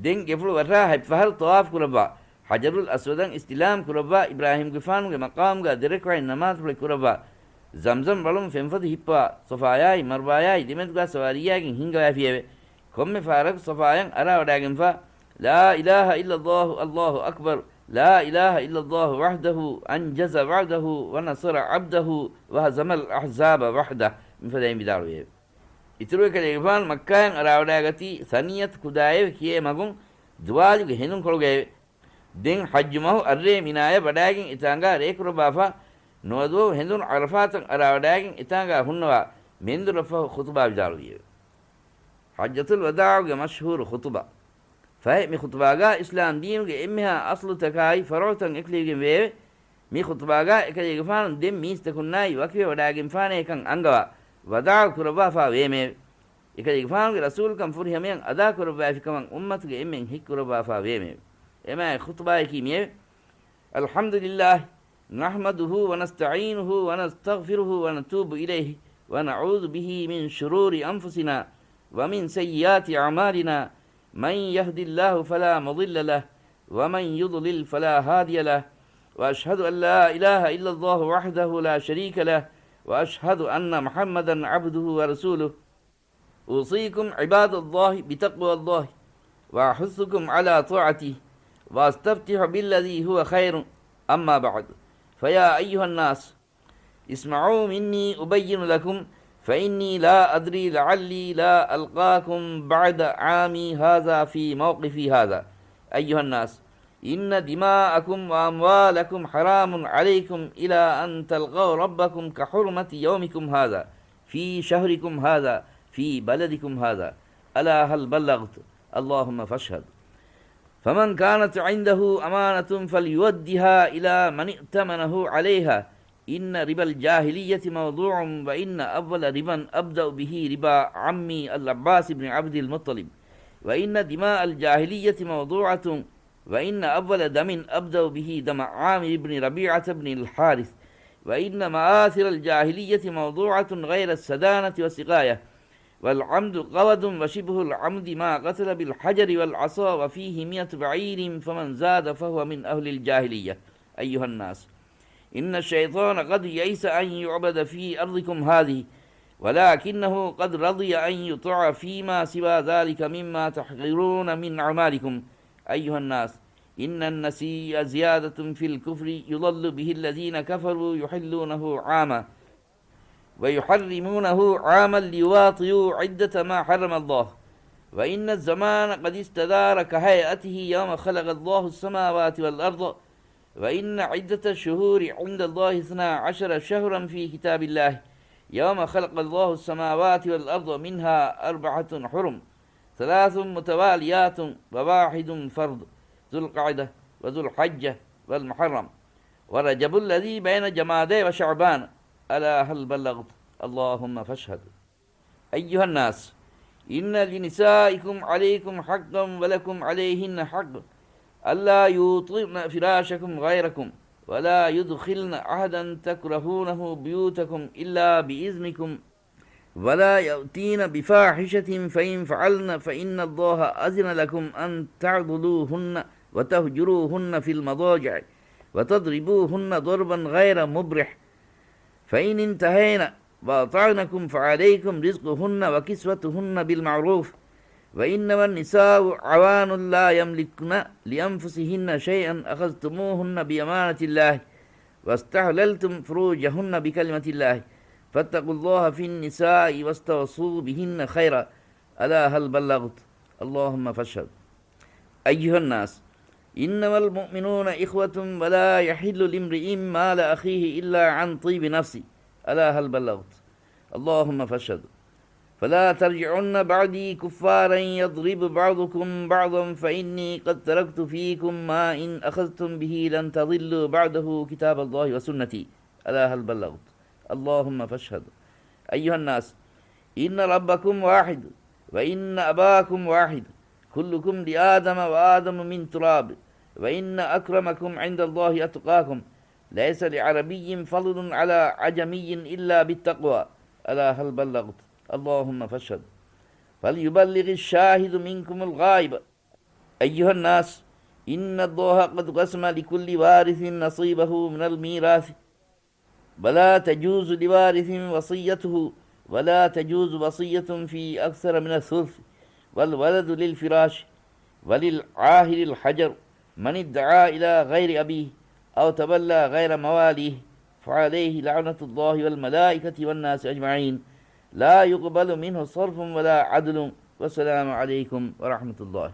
ދެން ގެފުޅު ވަށާ ހަތްފަހަރު ޠަވާފު ކުރައްވާ، ޙަޖަރުލް އަސްވަދަށް އިސްތިލާމް ކުރައްވާ، އިބްރާހީމްގެފާނުގެ މަޤާމުގާ ދެރަކުޢަތް ނަމާދުފުޅެއް ކުރައްވާ، ޒަމްޒަމް ވަޅުން ފެންފޮދި ހިއްޕަވާ، ޞަފާޔާއި މަރްވާޔާއި ދެމެދުގާ ސަވާރީއާގެން ހިންގަވައިފިއެވެ. ކޮންމެ ފަހަރަކު ޞަފާޔަށް އަރާވަޑާގެންފާ، لا إله إلا الله، الله أكبر، لا إله إلا الله وحده أنجز وعده ونصر عبده وهزم الأحزاب وحده މިފަދައިން ވިދާޅުވިއެވެ. އިތުރު އެކަލޭގެފާނު މައްކާއަށް އަރާވަޑާގަތީ ސަނިއްޔަތު ކުދާއެވެ. ކިޔޭ މަގުން ދުވާލުގެ ހެނދުންކޮޅުގައެވެ. ދެން ޙައްޖު މަހު އަށްރޭ މިނާޔަށް ވަޑާގެން އެތާނގާ ރޭކުރައްވާފަ، ނުވަދުވަހު ހެނދުން ޢަރަފާތަށް އަރާވަޑާގެން އެތާނގާ ހުންނަވާ މެންދުރަށްފަހު ޚުޠުބާ ވިދާޅުވިއެވެ. ޙައްޖަތުލް ވަދާޢުގެ މަޝްހޫރު ޚުޠުބާ. ފަހެ މި ޚުޠުބާގާ އިސްލާމް ދީނުގެ އެންމެހާ އަޞްލުތަކާއި ފަރުޢުތައް އެކުލެވިގެން ވެއެވެ. މި ޚުޠުބާގާ އެކަލޭގެފާނު ދެން މީސްތަކުންނާއި ވަކިވެވަޑާގެންފާނޭކަން އަންގަވާ، ވަދާޢު ކުރައްވާފާ ވޭމެއެވެ. އެކަލޭގެފާނުގެ ރަސޫލުކަން ފުރިހަމަޔަށް އަދާކުރައްވައިފިކަމަށް އުއްމަތުގެ އެންމެން ހެކިކުރައްވާފާ ވޭމެއެވެ. އެމާ އެ ޚުޠުބާޔަކީ މިއެވެ. الحمد لله نحمده ونستعينه ونستغفره ونتوب إليه ونعوذ به من شرور أنفسنا ومن سيئات أعمالنا من يهد الله فلا مضل له ومن يضلل فلا هادي له وأشهد أن لا إله إلا الله وحده لا شريك له وأشهد أن محمدا عبده ورسوله. أوصيكم عباد الله بتقوى الله وأحثكم على طاعته وأستفتح بالذي هو خير. أما بعد، فيا أيها الناس، اسمعوا مني أبين لكم، فإني لا أدري لعلي لا ألقاكم بعد عامي هذا في موقفي هذا. أيها الناس، إن دماءكم وأموالكم حرام عليكم إلى أن تلقوا ربكم كحرمة يومكم هذا في شهركم هذا في بلدكم هذا. ألا هل بلغت؟ اللهم فاشهد. فمن كانت عنده أمانة فليؤدها إلى من ائتمنه عليها. إن ربا الجاهلية موضوع، وإن أول ربا أبدأ به ربا عمي العباس بن عبد المطلب، وإن دماء الجاهلية موضوعة، وإن أول دم أبدأ به دم عامر بن ربيعة بن الحارث، وإن مآثر الجاهلية موضوعة غير السدانة والسقاية، والعمد قود وشبه العمد ما قتل بالحجر والعصا وفيه مئة بعير فمن زاد فهو من أهل الجاهلية. أيها الناس، إن الشيطان قد يئس أن يعبد في أرضكم هذه، ولكنه قد رضي أن يطاع فيما سوى ذلك مما تحقرون من أعمالكم. أيها الناس، إن النسيء زيادة في الكفر يضل به الذين كفروا يحلونه عاما ويحرمونه عاما ليواطئوا عدة ما حرم الله، وإن الزمان قد استدار كهيئته يوم خلق الله السماوات والأرض، وإن عدة الشهور عند الله اثنا عشر شهرا في كتاب الله يوم خلق الله السماوات والأرض منها أربعة حرم، ثلاث متواليات وواحد فرض، ذو القعدة وذو الحجة والمحرم ورجب الذي بين جمادى وشعبان. ألا هل بلغت؟ اللهم فاشهد. أيها الناس، إن لنسائكم عليكم حقا ولكم عليهن حق ألا يوطئن فراشكم غيركم، ولا يدخلن أحدا تكرهونه بيوتكم إلا بإذنكم، ولا يأتين بفاحشة فإن فعلن فإن الله أذن لكم أن تعضلوهن وتهجروهن في المضاجع وتضربوهن ضربا غير مبرح، فإن انتهين وأطعنكم فعليكم رزقهن وكسوتهن بالمعروف، وإنما النساء عوان لا يملكن لأنفسهن شيئا أخذتموهن بأمانة الله واستحللتم فروجهن بكلمة الله، فاتقوا الله في النساء واستوصوا بهن خيرا، ألا هل بلغت؟ اللهم فاشهد. أيها الناس، إنما المؤمنون إخوة ولا يحل لامرئ مال أخيه إلا عن طيب نفس، ألا هل بلغت؟ اللهم فاشهد. فلا ترجعن بعدي كفارا يضرب بعضكم بعضا فإني قد تركت فيكم ما إن أخذتم به لن تضلوا بعده كتاب الله وسنتي، ألا هل بلغت؟ اللهم فاشهد. أيها الناس، إن ربكم واحد، وإن أباكم واحد، كلكم لآدم وآدم من تراب، وإن أكرمكم عند الله أتقاكم، ليس لعربي فضل على عجمي إلا بالتقوى، ألا هل بلغت؟ اللهم فاشهد. فليبلغ الشاهد منكم الغائب. أيها الناس، إن الله قد قسم لكل وارث نصيبه من الميراث، ولا تجوز لوارث وصيته، ولا تجوز وصية في أكثر من الثلث، والولد للفراش، وللعاهر الحجر، من ادعى إلى غير أبيه، أو تولى غير مواليه، فعليه لعنة الله والملائكة والناس أجمعين، لا يقبل منه صرف ولا عدل، والسلام عليكم ورحمة الله.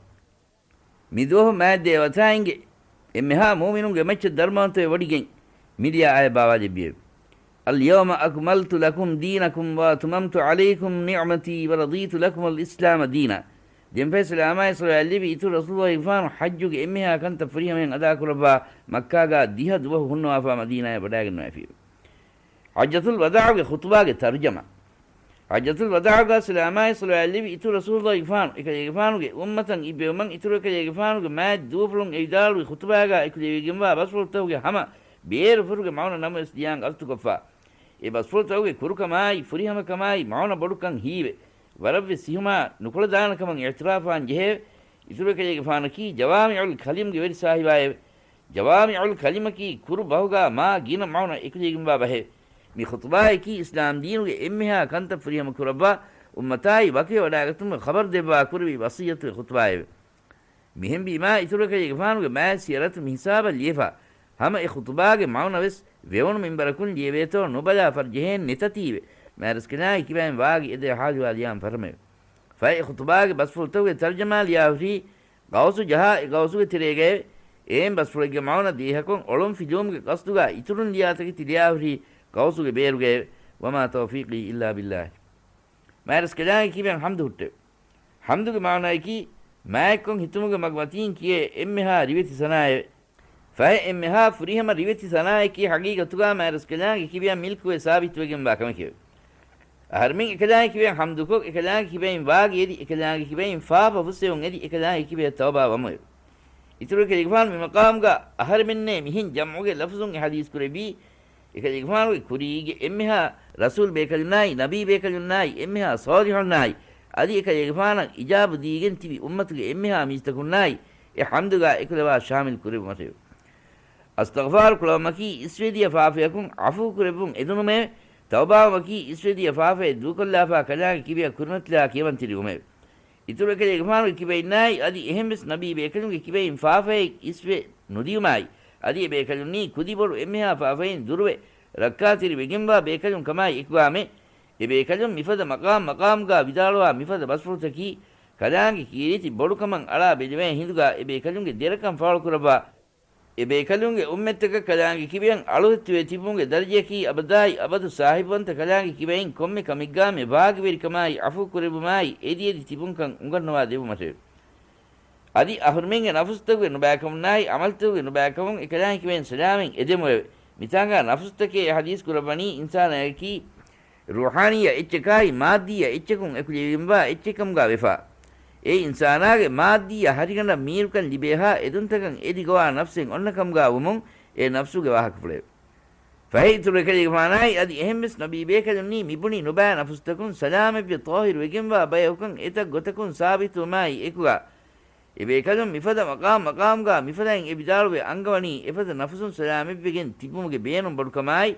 މިދުވަހު މާތް ދޭވަތާއިންގެ އެންމެހާ މުއުމިނުންގެ މައްޗަށް ދަރުމަވަންތަވެ ވޮޑިގެން މި ލިޔާ އާޔަތް ބާވާލެއްވިއެވެ. اليوم أكملت لكم دينكم وأتممت عليكم نعمتي ورضيت لكم الإسلام دينا. ދެންފަހެ ސަލާމާއި ސަލާ އެއްލެވި އިތުރު ރަސޫލުއްލާހިގެފާނު ޙައްޖުގެ އެންމެހާ ކަންތައް ފުރިހަމައިން އަދާކުރައްވާ މައްކާގާ ދިހަ ދުވަހު ހުންނަވާފާ މަދީނާޔަށް ވަޑާގެންނެވިއެވެ. ޙައްޖަތުލް ވަދާޢުގެ ޚުޠުބާގެ ތަރުޖަމާ. ޙައްޖަތުލް ވަދާޢުގާ ސަލާމާއި ސަލާ އެއްލެވި އިތުރު ރަސޫލުއްލާހިގެފާނު އެކަލޭގެފާނުގެ އުއްމަތަށް އިއްވެވުމަށް އިތުރު އެކަލޭގެފާނުގެ މާތް ދޫފުޅުން އެވިދާޅުވި ޚުޠުބާގާ އެކުލެވިގެންވާ ބަސްފުޅުތަކުގެ ހަމަ ބޭރުފުރުގެ މަޢުނަ ނަމަވެސް ލިޔާން އަލުތުކޮށްފާ. އެ ބަސްފުޅުތަކުގެ ކުރުކަމާއި ފުރިހަމަކަމާއި މަޢުނަ ބޮޑުކަން ހީވެ، ވަރަށްވެސް ސިހުމާ ނުކުޅަދާނަކަމަށް އިޢުތިރާފުވާން ޖެހެއެވެ. އިތުރު އެކަލޭގެފާނަކީ ޖަވާމިޢުލް ކަލިމްގެ ވެރި ސާހިބާއެވެ. ޖަވާމިޢުލް ކަލިމަކީ ކުރު ބަހުގާ މާ ގިނަ މަޢުނަ އެކުލެވިގެންވާ ބަހެވެ. މި ޚުޠުބާއަކީ އިސްލާމް ދީނުގެ އެންމެހާ ކަންތައް ފުރިހަމަ ކުރައްވާ، އުއްމަތާއި ވަކިވެވަޑާގަތުމުގެ ޚަބަރު ދެއްވާ ކުރެވި ވަޞިއްޔަތުގެ ޚުޠުބާއެވެ. މިހެންވީމާ، އިތުރު އެކަލޭގެފާނުގެ މާތް ސިޔަރަތު މި ހިސާބަށް ލިޔެފާ، ހަމަ އެ ޚުޠުބާގެ މަޢުނަވެސް ވެވުނު މިންބަރަކުން ލިޔެވޭތޯ ނުބަލާ ފަރު ޖެހޭނެ ނެތަތީވެ، މާތްރަސްކަލާނގެ ކިބައިން ވާގި އެދޭ ޙާލުވާ ލިޔާން ފަރުމެވެ. ފަހެ އެ ޚުޠުބާގެ ބަސްފުޅުތަކުގެ ތަރުޖަމާ ލިޔާހުރީ، ޣައުޞު ޖަހާ އެ ޣައުޞުގެ ތެރޭގައެވެ. އެހެން ބަސްފުޅެއްގެ މަޢުނަ ދޭހަކޮށް އޮޅުން ފިލުވުމުގެ ޤަޞްދުގާ އިތުރުން ލިޔާ ތަކެތި ލިޔާހުރީ ޣައުޞުގެ ބޭރުގައެވެ. وما توفيقي إلا بالله. މާތްރަސްކަލާނގެ ކިބައިން ޙަމްދު ހުއްޓެވެ. ޙަމްދުގެ މާނައަކީ، މާތްކޮށް ހިތުމުގެ މަގުމަތީން ކިޔޭ އެންމެހާ ރިވެތި ސަނާއެވެ. ފަހެ އެންމެހާ ފުރިހަމަ ރިވެތި ސަނާއަކީ ޙަޤީޤަތުގާ މާތްރަސްކަލާނގެ ކިބައިން މިލްކުވެ ސާބިތުވެގެންވާ ކަމެކެވެ. އަހަރެމެން އެކަލާނގެ ކިބައިން ޙަމްދުކޮށް، އެކަލާނގެ ކިބައިން ވާގި އެދި، އެކަލާނގެ ކިބައިން ފާފަ ފުއްސެވުން އެދި، އެކަލާނގެ ކިބަޔަށް ތައުބާ ވަމުއެވެ. އިތުރު އެކަލޭގެފާނު މި މަޤާމުގާ އަހަރެމެންނޭ މިހެން ޖަމްޢުގެ ލަފުޒުން އެ ޙަދީޘް ކުރެއްވީ، އެކަލޭގެފާނުގެ ކުރީގެ އެންމެހާ ރަސޫލް ބޭކަލުންނާއި، ނަބީ ބޭކަލުންނާއި، އެންމެހާ ޞާލިޙުންނާއި، އަދި އެކަލޭގެފާނަށް އިޖާބު ދީގެން ތިބި އުއްމަތުގެ އެންމެހާ މީސްތަކުންނާއި، އެ ޙަމްދުގާ އެކުލަވާ ޝާމިލް ކުރެއްވުމަށެވެ. އަސްތަޣްފާރު ކުޅަވުމަކީ އިސްވެދިޔަ ފާފަޔަކުން ޢަފޫ ކުރެއްވުން އެދުނުމެވެ. ތައުބާވުމަކީ އިސްވެދިޔަ ފާފައެއް ދޫކޮށްލާފާ ކަލާނގެ ކިބަޔަށް ކުރިމަތިލާ ކިޔަމަންތެރިވުމެވެ. އިތުރު އެކަލޭގެފާނުގެ ކިބައިންނާއި އަދި އެހެންވެސް ނަބީ ބޭކަލުންގެ ކިބައިން ފާފައެއް އިސްވެ ނުދިޔުމާއި، އަދި އެ ބޭކަލުންނީ ކުދިބޮޑު އެންމެހާ ފާފައިން ދުރުވެ ރައްކާތެރި ވެގެންވާ ބޭކަލުން ކަމާއި އެކުގާމެ، އެ ބޭކަލުން މިފަދަ މަޤާމް މަޤާމްގާ ވިދާޅުވާ މިފަދަ ބަސްފުޅުތަކީ، ކަލާނގެ ކީރިތި ބޮޑުކަމަށް އަޅާ ބެލެވޭ ހިނދުގާ އެ ބޭކަލުންގެ ދެރަކަން ފާޅުކުރައްވާ، އެ ބޭކަލުންގެ އުއްމަތްތަކަށް ކަލާނގެ ކިބައިން އަޅުހެއްތެވެ ތިބުމުގެ ދަރަޖަޔަކީ އަބަދާއި އަބަދު ސާހިބުވަންތަ ކަލާނގެ ކިބައިން ކޮންމެ ކަމެއްގާމެ ވާގިވެރިކަމާއި ޢަފޫކުރެއްވުމާއި އެދި އެދި ތިބުންކަން އުނގަންނަވާ ދެއްވުމަށެވެ. އަދި އަހުރުމެންގެ ނަފުސުތަކުގެ ނުބައިކަމުންނާއި ޢަމަލުތަކުގެ ނުބައިކަމުން އެކަލާނގެ ކިބައިން ސަލާމަތް އެދެމުއެވެ. މިތާނގާ ނަފުސުތަކޭ އެ ޙަދީޘް ކުރައްވަނީ އިންސާނާއަކީ ރޫޙާނީއްޔަ އެއްޗަކާއި މާއްދީއްޔަ އެއްޗަކުން އެކުލެވިގެންވާ އެއްޗެއް ކަމުގާ ވެފާ. އެ އިންސާނާގެ މާއްދީއްޔަ ހަރިގަނޑަށް މީރުކަން ލިބޭހާ އެދުންތަކަށް އެދި ގޮވާ ނަފްސެއް އޮންނަ ކަމުގާ ވުމުން، އެ ނަފްސުގެ ވާހަކަފުޅެވެ. ފަހެ އިތުރު އެކަލޭގެފާނާއި އަދި އެހެންވެސް ނަބީ ބޭކަލުންނީ މިބުނި ނުބައި ނަފުސްތަކުން ސަލާމަތްވެ ޠާހިރުވެގެންވާ ބަޔަކުކަން އެތައް ގޮތަކުން ސާބިތުވުމާއި އެކުގަ، އެބޭކަލުން މިފަދަ މަޤާމް މަޤާމްގަ މިފަދައިން އެ ވިދާޅުވެ އަންގަވަނީ އެފަދަ ނަފުސުން ސަލާމަތްވެގެން ތިބުމުގެ ބޭނުން ބޮޑުކަމާއި،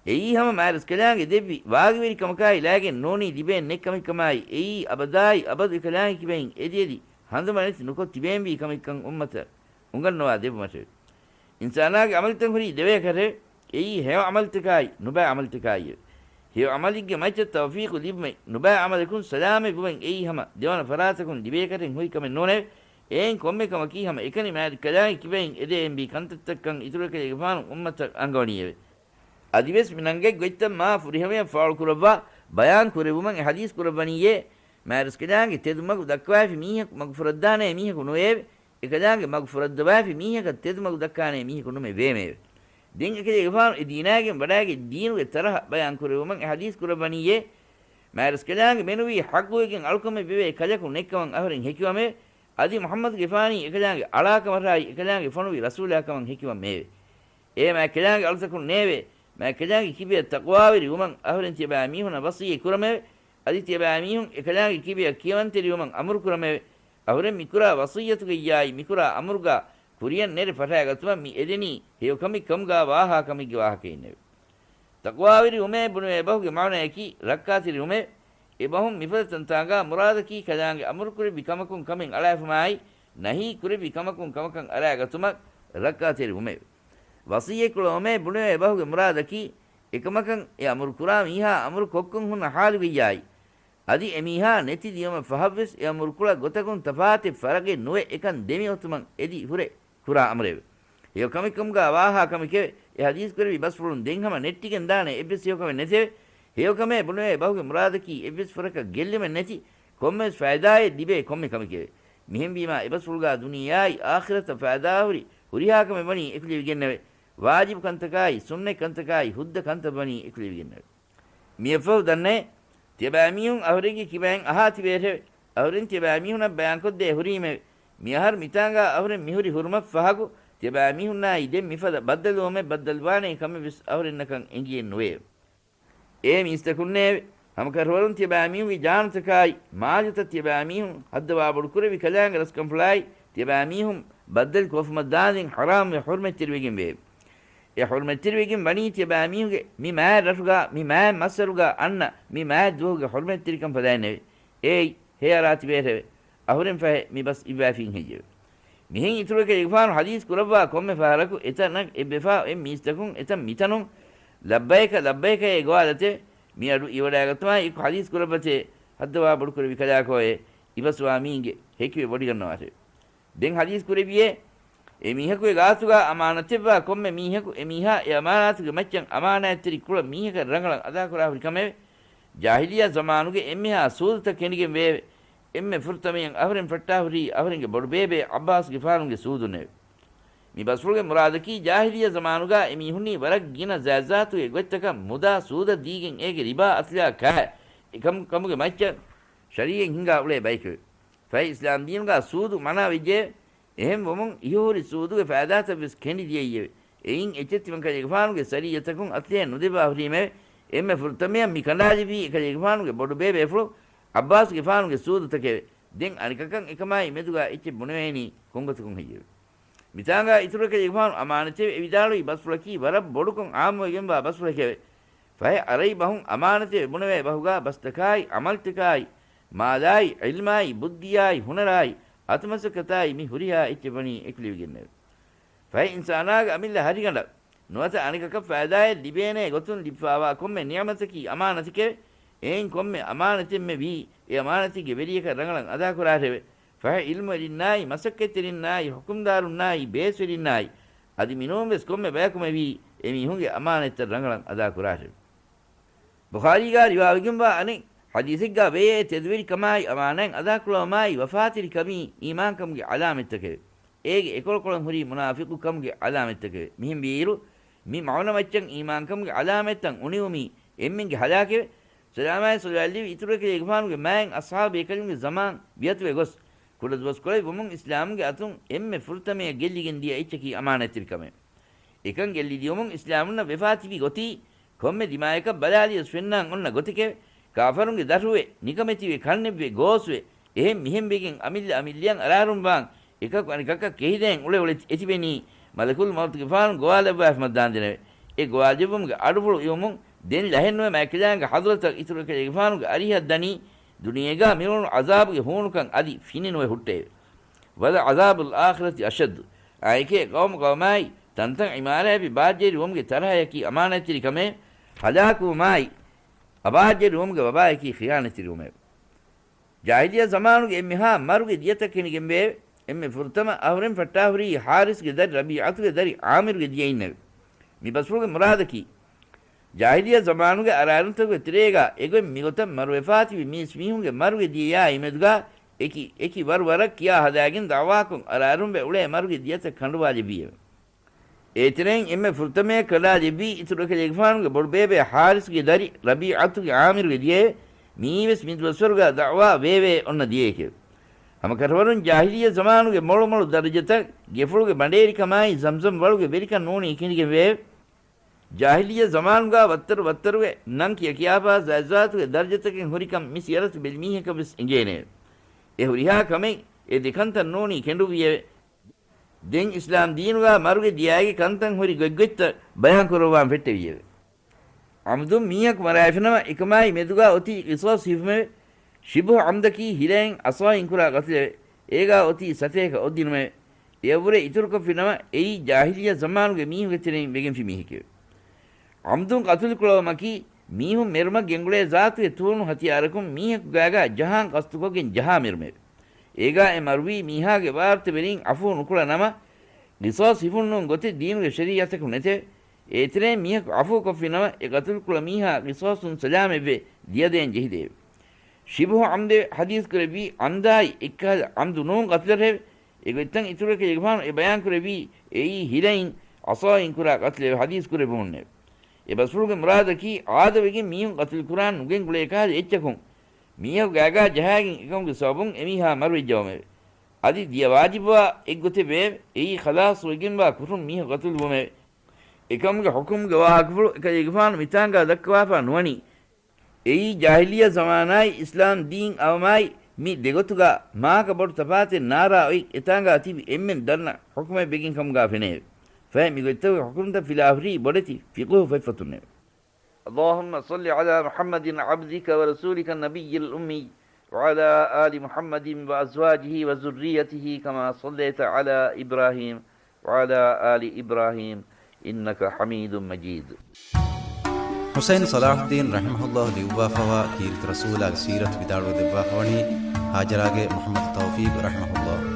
އެއީ ހަމަ މާތްރަސްކަލާނގެ ދެއްވި ވާގިވެރިކަމަކާއި ލާގެން ނޫނީ ލިބޭން ނެތް ކަމެއްކަމާއި، އެއީ އަބަދާއި އަބަދު އެކަލާނގެ ކިބައިން އެދިއެދި ހަނދުމަ ނެތި ނުކޮށް ތިބޭންވީ ކަމެއްކަން އުއްމަތަށް އުނގަންނަވާ ދެއްވުމަށެވެ. އިންސާނާގެ އަމަލުތައް ހުރީ ދެވަޔަކަށެވެ. އެއީ ހެޔޮ އަމަލުތަކާއި ނުބައި އަމަލުތަކާއިއެވެ. ހެޔޮ އަމަލެއްގެ މައްޗަށް ތައުފީޤު ލިބުމެއް، ނުބައި އަމަލަކުން ސަލާމަތްވުމެއް އެއީ ހަމަ ދެވަނަ ފަރާތަކުން ލިބޭކަށެއް ހުރި ކަމެއް ނޫނެވެ. އެއިން ކޮންމެ ކަމަކީ ހަމަ އެކަނި މާތްރަސްކަލާނގެ ކިބައިން އެދެއިންވީ ކަންތައްތައްކަން އިތުރު އެކަލޭގެފާނު އުއްމަތަށް އަންގަވަނީއެވެ. އަދިވެސް މި ނަންގަތް ގޮތްތައް މާ ފުރިހަމަޔަށް ފާޅުކުރައްވާ ބަޔާން ކުރެއްވުމަށް އެ ޙަދީޘް ކުރައްވަނީއޭ، މާތްރަސްކަލާނގެ ތެދު މަގު ދައްކަވައިފި މީހަކު މަގު ފުރައްދާނޭ މީހަކު ނުވެއެވެ. އެކަލާނގެ މަގު ފުރައްދަވާފި މީހަކަށް ތެދު މަގު ދައްކާނޭ މީހަކު ނުމެ ވޭމެއެވެ. ދެން އެކަލޭގެފާނު އެ ދީނާގެން ވަޑާގެ ދީނުގެ ތަރަހަ ބަޔާން ކުރެއްވުމަށް އެ ޙަދީޘް ކުރައްވަނީއޭ، މާތްރަސްކަލާނގެ މެނުވީ ޙައްޤުވެގެން އަޅުކަމެއް ވެވޭ ކަލަކު ނެތްކަމަށް އަހުރެން ހެކިވަމެވެ. އަދި މުޙައްމަދުގެފާނީ އެކަލާނގެ އަޅާކަމަށާއި އެކަލާނގެ ފޮނުވި ރަސޫލާކަމަށް ހެކިވަމެވެ. އޭ މާތްކަލާނގެ އަޅުތަކުންނޭވެ! މާތްކަލާނގެ ކިބަޔަށް ތަޤްވާވެރި ވުމަށް އަހުރެން ތިޔަބައިމީހުނަށް ވަޞިއްޔަތް ކުރަމެވެ. އަދި ތިޔަބައިމީހުން އެކަލާނގެ ކިބަޔަށް ކިޔަވަންތެރިވުމަށް އަމުރުކުރަމެވެ. އަހުރެން މިކުރާ ވަޞިއްޔަތުގައްޔާއި މިކުރާ އަމުރުގާ ކުރިއަށް ނެރެ ފަށާގަތުމަށް މި އެދެނީ ހެޔޮކަމެއް ކަމުގާ ވާހާ ކަމެއްގެ ވާހަކައިންނެވެ. ތަޤްވާވެރިވުމޭ ބުނެވޭ ބަހުގެ މާނަޔަކީ ރައްކާތެރިވުމެވެ. އެބަހުން މިފަދަ ތަންތާނގާ މުރާދަކީ ކަލާނގެ އަމުރުކުރެއްވި ކަމަކުން ކަމެއް އަޅާފުމާއި، ނަހީ ކުރެއްވި ކަމަކުން ކަމަކަށް އަރާގަތުމަށް ރައްކާތެރިވުމެވެ. ވަޞިއްޔަތްކުރުމޭ ބުނެވޭ ބަހުގެ މުރާދަކީ، އެކަމަކަށް އެ އަމުރުކުރާ މީހާ އަމުރު ކޮށްކޮށް ހުންނަ ޙާލުގައްޔާއި، އަދި އެމީހާ ނެތި ދިޔުމަށް ފަހަށްވެސް އެ އަމުރުކުޅަ ގޮތަކުން ތަފާތެއް ފަރަގެއް ނުވެ އެކަން ދެމިއޮތުމަށް އެދި ހުރެ ކުރާ އަމުރެވެ. ހެޔޮކަމެއްކަމުގާ ވާހާ ކަމެކެވެ. އެ ޙަދީޘް ކުރެއްވި ބަސްފުޅުން ދެން ހަމަ ނެއްޓިގެން ދާނެ އެއްވެސް ހެޔޮކަމެއް ނެތެވެ. ހެޔޮކަމޭ ބުނެވޭ ބަހުގެ މުރާދަކީ އެއްވެސް ފުރަކަށް ގެއްލުމެއް ނެތި، ކޮންމެވެސް ފައިދާއެއް ލިބޭ ކޮންމެ ކަމެކެވެ. މިހެންވީމާ އެބަސްފުޅުގާ ދުނިޔެއާއި އާޚިރަތަށް ފައިދާހުރި ހުރިހާ ކަމެއް ވަނީ އެކުލެވިގެންނެވެ. ވާޖިބު ކަންތަކާއި ސުންނަތް ކަންތަކާއި ހުއްދަ ކަންތައް ވަނީ އެކުލެވިގެންނެވެ. މިއަށްފަހު ދަންނައޭ، ތިޔަބައިމީހުން އަހުރެންގެ ކިބައިން އަހާ ތިބޭށެވެ. އަހުރެން ތިޔަބައިމީހުނަށް ބަޔާންކޮށްދޭ ހުރީމެވެ. މިއަހަރު މިތާނގާ އަހުރެން މިހުރި ހުރުމަށް ފަހަކު، ތިޔަބައިމީހުންނާއި ދެން މިފަދަ ބައްދަލުވުމެއް ބައްދަލުވާނޭ ކަމެއްވެސް އަހުރެންނަކަށް އެނގިއެއް ނުވެއެވެ. އޭ މީސްތަކުންނޭވެ! ހަމަކަށަވަރުން ތިޔަބައިމީހުންގެ ޖާނުތަކާއި، މާލުތައް ތިޔަބައިމީހުން ހައްދަވާ ބޮޑުކުރެއްވި ކަލާނގެ ރަސްކަންފުޅާއި، ތިޔަބައިމީހުން ބައްދަލު ކޮށްފުމަށްދާނދެން ޙަރާމްވެ ޙުރުމަތްތެރިވެގެން ވެއެވެ. އެ ޙުރުމަތްތެރިވެގެން ވަނީ ތިޔަބައިމީހުންގެ މި މާތް ރަށުގާ، މި މާތް މައްސަރުގާ އަންނަ މި މާތް ދުވަހުގެ ޙުރުމަތްތެރިކަން ފަދައިންނެވެ. އޭއި، ހޭއަރާ ތިބޭށެވެ! އަހުރެން ފަހެ މި ބަސް އިއްވާފިން ހެއްޔެވެ؟ މިހެން އިތުރު އެކަލޭގެފާނު ޙަދީޘް ކުރައްވާ ކޮންމެ ފަހަރަކު އެތަނަށް އެއްބަފާ އެއް މީސްތަކުން އެތަން މިތަނުން ލައްބައިކަ ލައްބައިކައޭ ގޮވާލަތެވެ. މި އަޑު އިވަޑާގަތުމާއި އެކު ޙަދީޘް ކުރައްވަތޭ، ހައްދަވާ ބޮޑުކުރެއްވި ކަލާކޯއޭ، އިބަސްވާ މީންގެ ހެކިވެ ވޮޑިގަންނަވާށެވެ. ދެން ޙަދީޘް ކުރެއްވިއޭ، އެ މީހަކުގެ ގާތުގާ އަމާނަތެއްވާ ކޮންމެ މީހަކު އެ މީހާ އެ އަމާނާތުގެ މައްޗަށް އަމާނާތްތެރި ކުޅަ މީހަކަށް ރަނގަޅަށް އަދާކުރާ ހުރި ކަމެވެ. ޖާހިލިއްޔާ ޒަމާނުގެ އެންމެހާ ސޫދުތައް ކެނޑިގެން ވެއެވެ. އެންމެ ފުރަތަމަޔަށް އަހުރެން ފައްޓާ ހުރީ އަހުރެންގެ ބޮޑުބޭބޭ ޢައްބާސްގެފާނުގެ ސޫދުންނެވެ. މި ބަސްފުޅުގެ މުރާދަކީ ޖާހިލިއްޔާ ޒަމާނުގާ އެމީހުންނީ ވަރަށް ގިނަ ޒާތްޒާތުގެ ގޮތްތަކަށް މުދާ ސޫދަށް ދީގެން އޭގެ ރިބާ އަސްލާ ކާ އެކަމު ކަމުގެ މައްޗަށް ޝަރީޢަތް ހިންގާ އުޅޭ ބަޔެކެވެ. ފަހެ އިސްލާމްދީނުގާ ސޫދު މަނާ ވެއްޖެއެވެ. އެހެން ވުމުން އިހުހުރި ސޫދުގެ ފައިދާތައްވެސް ކެނޑި ދިޔައީއެވެ. އެއިން އެއްޗެއް ތިމަންކަލޭގެފާނުގެ ޝަރީޢަތަކުން އަސްލޭ ނުދެއްވާ ހުރީމެވެ. އެންމެ ފުރަތަމަޔަށް މި ކަނޑާލެއްވީ އެކަލޭގެފާނުގެ ބޮޑުބޭބޭފުޅު ޢައްބާސްގެފާނުގެ ސޫދުތަކެވެ. ދެން އަނެކަކަށް އެކަމާއި މެދުގާ އެއްޗެއް ބުނެވޭނީ ކޮންގޮތަކުން ހެއްޔެވެ؟ މިތާނގާ އިތުރު އެކަލޭގެފާނު އަމާނަތެވެ ވިދާޅުވި ބަސްފުޅަކީ ވަރަށް ބޮޑުކޮށް ޢާއްމުވެގެންވާ ބަސްފުޅެކެވެ. ފަހެ އަރަބި ބަހުން އަމާނަތެވެ ބުނެވޭ ބަހުގާ ބަސްތަކާއި، ޢަމަލުތަކާއި، މާލާއި، ޢިލްމާއި، ބުއްދިއާއި، ހުނަރާއި، އަތުމަސައްކަތާއި މި ހުރިހާ އެއްޗެއް ވަނީ އެކުލެވިގެންނެވެ. ފަހެ އިންސާނާގެ އަމިއްލަ ހަށިގަނޑަށް ނުވަތަ އަނެކަކަށް ފައިދާއެއް ލިބޭނޭ ގޮތުން ލިބިފާވާ ކޮންމެ ނިޢުމަތަކީ އަމާނަތެކެވެ. އެއިން ކޮންމެ އަމާނަތެއްމެ ވީ، އެ އަމާނަތެއްގެ ވެރިޔަކަށް ރަނގަޅަށް އަދާކުރާށެވެ. ފަހެ ޢިލްމުވެރިންނާއި، މަސައްކަތްތެރިންނާއި، ޙުކުމްދާރުންނާއި، ބޭސްވެރިންނާއި، އަދި މިނޫންވެސް ކޮންމެ ބަޔަކުމެ ވީ، އެ މީހުންގެ އަމާނަތްތައް ރަނގަޅަށް އަދާކުރާށެވެ. ބުޚާރީގާ ރިވާވެގެންވާ އަނެއް ޙަދީޘެއްގާ ވެއޭ، ތެދުވެރިކަމާއި އަމާނާތް އަދާކުރުމާއި ވަފާތެރިކަމީ އީމާންކަމުގެ ޢަލާމަތްތަކެވެ. އޭގެ އެކޮޅުކޮޅުން ހުރީ މުނާފިޤުކަމުގެ ޢަލާމަތްތަކެވެ. މިހެންވީއިރު، މި މަޢުނަމައްޗަށް އީމާންކަމުގެ ޢަލާމަތްތައް އުނިވުމީ އެންމެންގެ ހަލާކެވެ. ސަލާމާއި ޞަލަވާތް ލެއްވި އިތުރު އެކަލޭގެފާނުގެ މާތް އަޞްޙާބު ބޭކަލުންގެ ޒަމާން ވިއަތުވެ ގޮސް، ކުޑަދުވަސްކޮޅެއް ވުމުން އިސްލާމުގެ އަތުން އެންމެ ފުރަތަމަޔަށް ގެއްލިގެން ދިޔަ އެއްޗަކީ އަމާނަތްތެރިކަމެވެ. އެކަން ގެއްލި ދިޔުމުން އިސްލާމުންނަށް ވެފާ ތިބި ގޮތީ، ކޮންމެ ދިމާޔަކަށް ބަލާލިޔަސް ފެންނާން އޮންނަ ގޮތެކެވެ. ކާފަރުންގެ ދަށުވެ، ނިކަމެތިވެ، ކަންނެއްވެ، ގޯސްވެ، އެހެން މިހެން ވެގެން އަމިއްލަ އަމިއްލައަށް އަރާރުން ވާން، އެކަކު އަނެކަކަށް ކެހިދޭން އުޅެ އުޅެ އެތިބެނީ، މަލަކުލް މައުތުގެފާނު ގޮވާލައްވާފަ މައްދާންދެނެވެ. އެ ގޮވާލެއްވުމުގެ އަޑުފުޅު އިވުމުން ދެން ލަހެއްނުވެ މާތްކަލާނގެ ޙަޟްރަތަށް އިތުރު އެކަލޭގެފާނުގެ އަރިހަށް ދަނީ، ދުނިޔޭގާ މިއުޅުނު ޢަޒާބުގެ ހޫނުކަން އަދި ފިނިނުވެ ހުއްޓެއެވެ. ވަލަޢަޛާބުލް އާޚިރަތި އަޝައްދު. އާއެކޭ ޤައުމު ޤައުމާއި، ތަންތަން ޢިމާރާތްވެ ބާއްޖަވެރިވުމުގެ ތަރަހަޔަކީ އަމާނާތްތެރިކަމެވެ. ހަލާކުވުމާއި، އަބާއްޖަވެރިވުމުގެ ވަބާޔަކީ ޚިޔާނަތްތެރިވުމެވެ. ޖާހިލިއްޔާ ޒަމާނުގެ އެންމެހާ މަރުގެ ދިޔަތައް ކެނޑިގެންވެއެވެ. އެންމެ ފުރަތަމަ އަހުރެން ފައްޓާހުރީ ޙާރިސްގެ ދަރި ރަބީޢަތުގެ ދަރި ޢާމިރުގެ ދިޔައިންނެވެ. މި ބަސްފުޅުގެ މުރާދަކީ، ޖާހިލިއްޔާ ޒަމާނުގެ އަރާރުންތަކުގެ ތެރޭގާ އެގޮތް މިގޮތަށް މަރުވެފާތިބި މީސްމީހުންގެ މަރުގެ ދިޔަޔާ އެމެދުގާ އެކި، އެކި ވަރު ވަރަށް ކިޔާ ހަދާގެން ދަޢުވާކޮށް އަރާރުންވެ އުޅޭ މަރުގެ ދިޔަތައް ކަނޑުވާލެއްވީއެވެ. އޭތެރެއިން އެންމެ ފުރަތަމަޔަށް ކަނޑާލެއްވީ އިތުރު އެކަލޭގެފާނުގެ ބޮޑުބޭބޭ ޙާރިސްގެ ދަރި ރަބީޢަތުގެ ޢާމިރުގެ ދިޔައެވެ. މިއީވެސް މި ދުވަސްވަރުގާ ދަޢުވާ ވެވޭ އޮންނަ ދިޔައެކެވެ. ހަމަކަށަވަރުން ޖާހިލިއްޔާ ޒަމާނުގެ މޮޅު މޮޅު ދަރަޖަތައް، ގެފުޅުގެ ބަނޑޭރިކަމާއި ޒަމްޒަމް ވަޅުގެ ވެރިކަން ނޫނީ ކެނޑިގެންވެއެވެ. ޖާހިލިއްޔާ ޒަމާނުގާ ވައްތަރު ވައްތަރުގެ ނަން ކިޔަ ކިޔާފާ ޒާތްޒާތުގެ ދަރަޖަތަކެއް ހުރިކަން މި ސިޔަރަތު ބެލި މީހަކަށް ވެސް އެނގޭނެއެވެ. އެ ހުރިހާ ކަމެއް އެ ދެ ކަންތައް ނޫނީ ކެނޑުއްވިއެވެ. ދެން އިސްލާމް ދީނުގާ މަރުގެ ދިޔާގެ ކަންތައް ހުރި ގޮތްގޮތްތައް ބަޔާން ކުރައްވާން ފެއްޓެވިއެވެ. ޢަމްދުން މީހަކު މަރާފިނަމަ އެކަމާއި މެދުގާ އޮތީ ޤިޞާޞް ހިފުމެވެ. ޝިބުހު ޢަމްދަކީ ހިލައިން ޢަޞާއިން ކުރާ ޤަތުލެވެ. އޭގާ އޮތީ ސަތޭކަ އޮއްދިނުމެވެ. އެއަށްވުރެ އިތުރުކޮށްފިނަމަ އެއީ ޖާހިލިއްޔާ ޒަމާނުގެ މީހުންގެ ތެރެއިން ވެގެންފި މީހެކެވެ. ޢަމްދުން ޤަތުލުކުޅަވުމަކީ މީހުން މެރުމަށް ގެންގުޅޭ ޒާތުގެ ތޫނު ހަތިޔާރަކުން މީހަކު ގާގާ ޖަހާން ޤަޞްދުކޮށްގެން ޖަހާ މެރުމެވެ. އޭގާ އެ މަރުވީ މީހާގެ ވާރުތަވެރީން ޢަފޫ ނުކުޅަ ނަމަ، ޤިޞާޞް ހިފުން ނޫން ގޮތެއް ދީނުގެ ޝަރީޢަތަކު ނެތެވެ. އޭތެރެއިން މީހަކު ޢަފޫކޮށްފިނަމަ، އެ ޤަތުލުކުޅަ މީހާ ޤިޞާޞުން ސަލާމަތްވެ ދިޔަދޭން ޖެހިދެއެވެ. ޝިބުހު ޢަމްދެވެ. ޙަދީޘް ކުރެއްވީ ޢަމްދާއި އެއްކަހަލަ ޢަމްދު ނޫން ޤަތުލަށެވެ. އެގޮތްތައް އިތުރު އެކަލޭގެފާނު އެ ބަޔާން ކުރެއްވީ އެއީ ހިލައިން ޢަޞާއިން ކުރާ ޤަތުލެވެ. ޙަދީޘް ކުރެއްވުމުންނެވެ. އެ ބަސްފުޅުގެ މުރާދަކީ އާދަވެގެން މީހުން ޤަތުލު ކުރާން ނުގެންގުޅޭ ކަހަލަ އެއްޗަކުން މީހަކު ގާގާ ޖަހާގެން އެކަމުގެ ސަބަބުން އެމީހާ މަރުވެއްޖައުމެވެ. އަދި ދިޔަ ވާޖިބުވާ އެއްގޮތެއް ވެއެވެ. އެއީ ޚަލާޞުވެގެންވާ ކުށުން މީހަކު ޤަތުލުވުމެވެ. އެކަމުގެ ޙުކުމުގެ ވާހަކަފުޅު އެކަލޭގެފާނު މިތާނގާ ދައްކަވާފާ ނުވަނީ، އެއީ ޖާހިލިއްޔާ ޒަމާނާއި އިސްލާމް ދީން އައުމާއި މި ދެގޮތުގާ މާކަ ބޮޑު ތަފާތެއް ނާރާ އޮތް އެތާނގާ ތިބި އެންމެން ދަންނަ ޙުކުމެއް ވެގެން ކަމުގާ ފެނެއެވެ. ފަހެ މިގޮތްތަކުގެ ޙުކުމްތައް ފިލާވަހުރީ ބޮޑެތި ފިޤުހު ފޮތްފޮތުންނެވެ. اللهم صل على محمد عبدك ورسولك النبي الأمي وعلى آل محمد وأزواجه وذريته كما صليت على إبراهيم وعلى آل إبراهيم إنك حميد مجيد. ޙުސައިން ޞަލާޙުއްދީން ރަޙިމަހުﷲ ލިޔުއްވާފަވާ ކީރިތި ރަސޫލާގެ ސީރަތު ވިދާޅުވެ ދެއްވާފަވަނީ ހާޖަރާގެ މުޙައްމަދު ތައުފީޤު ރަޙިމަހުﷲ.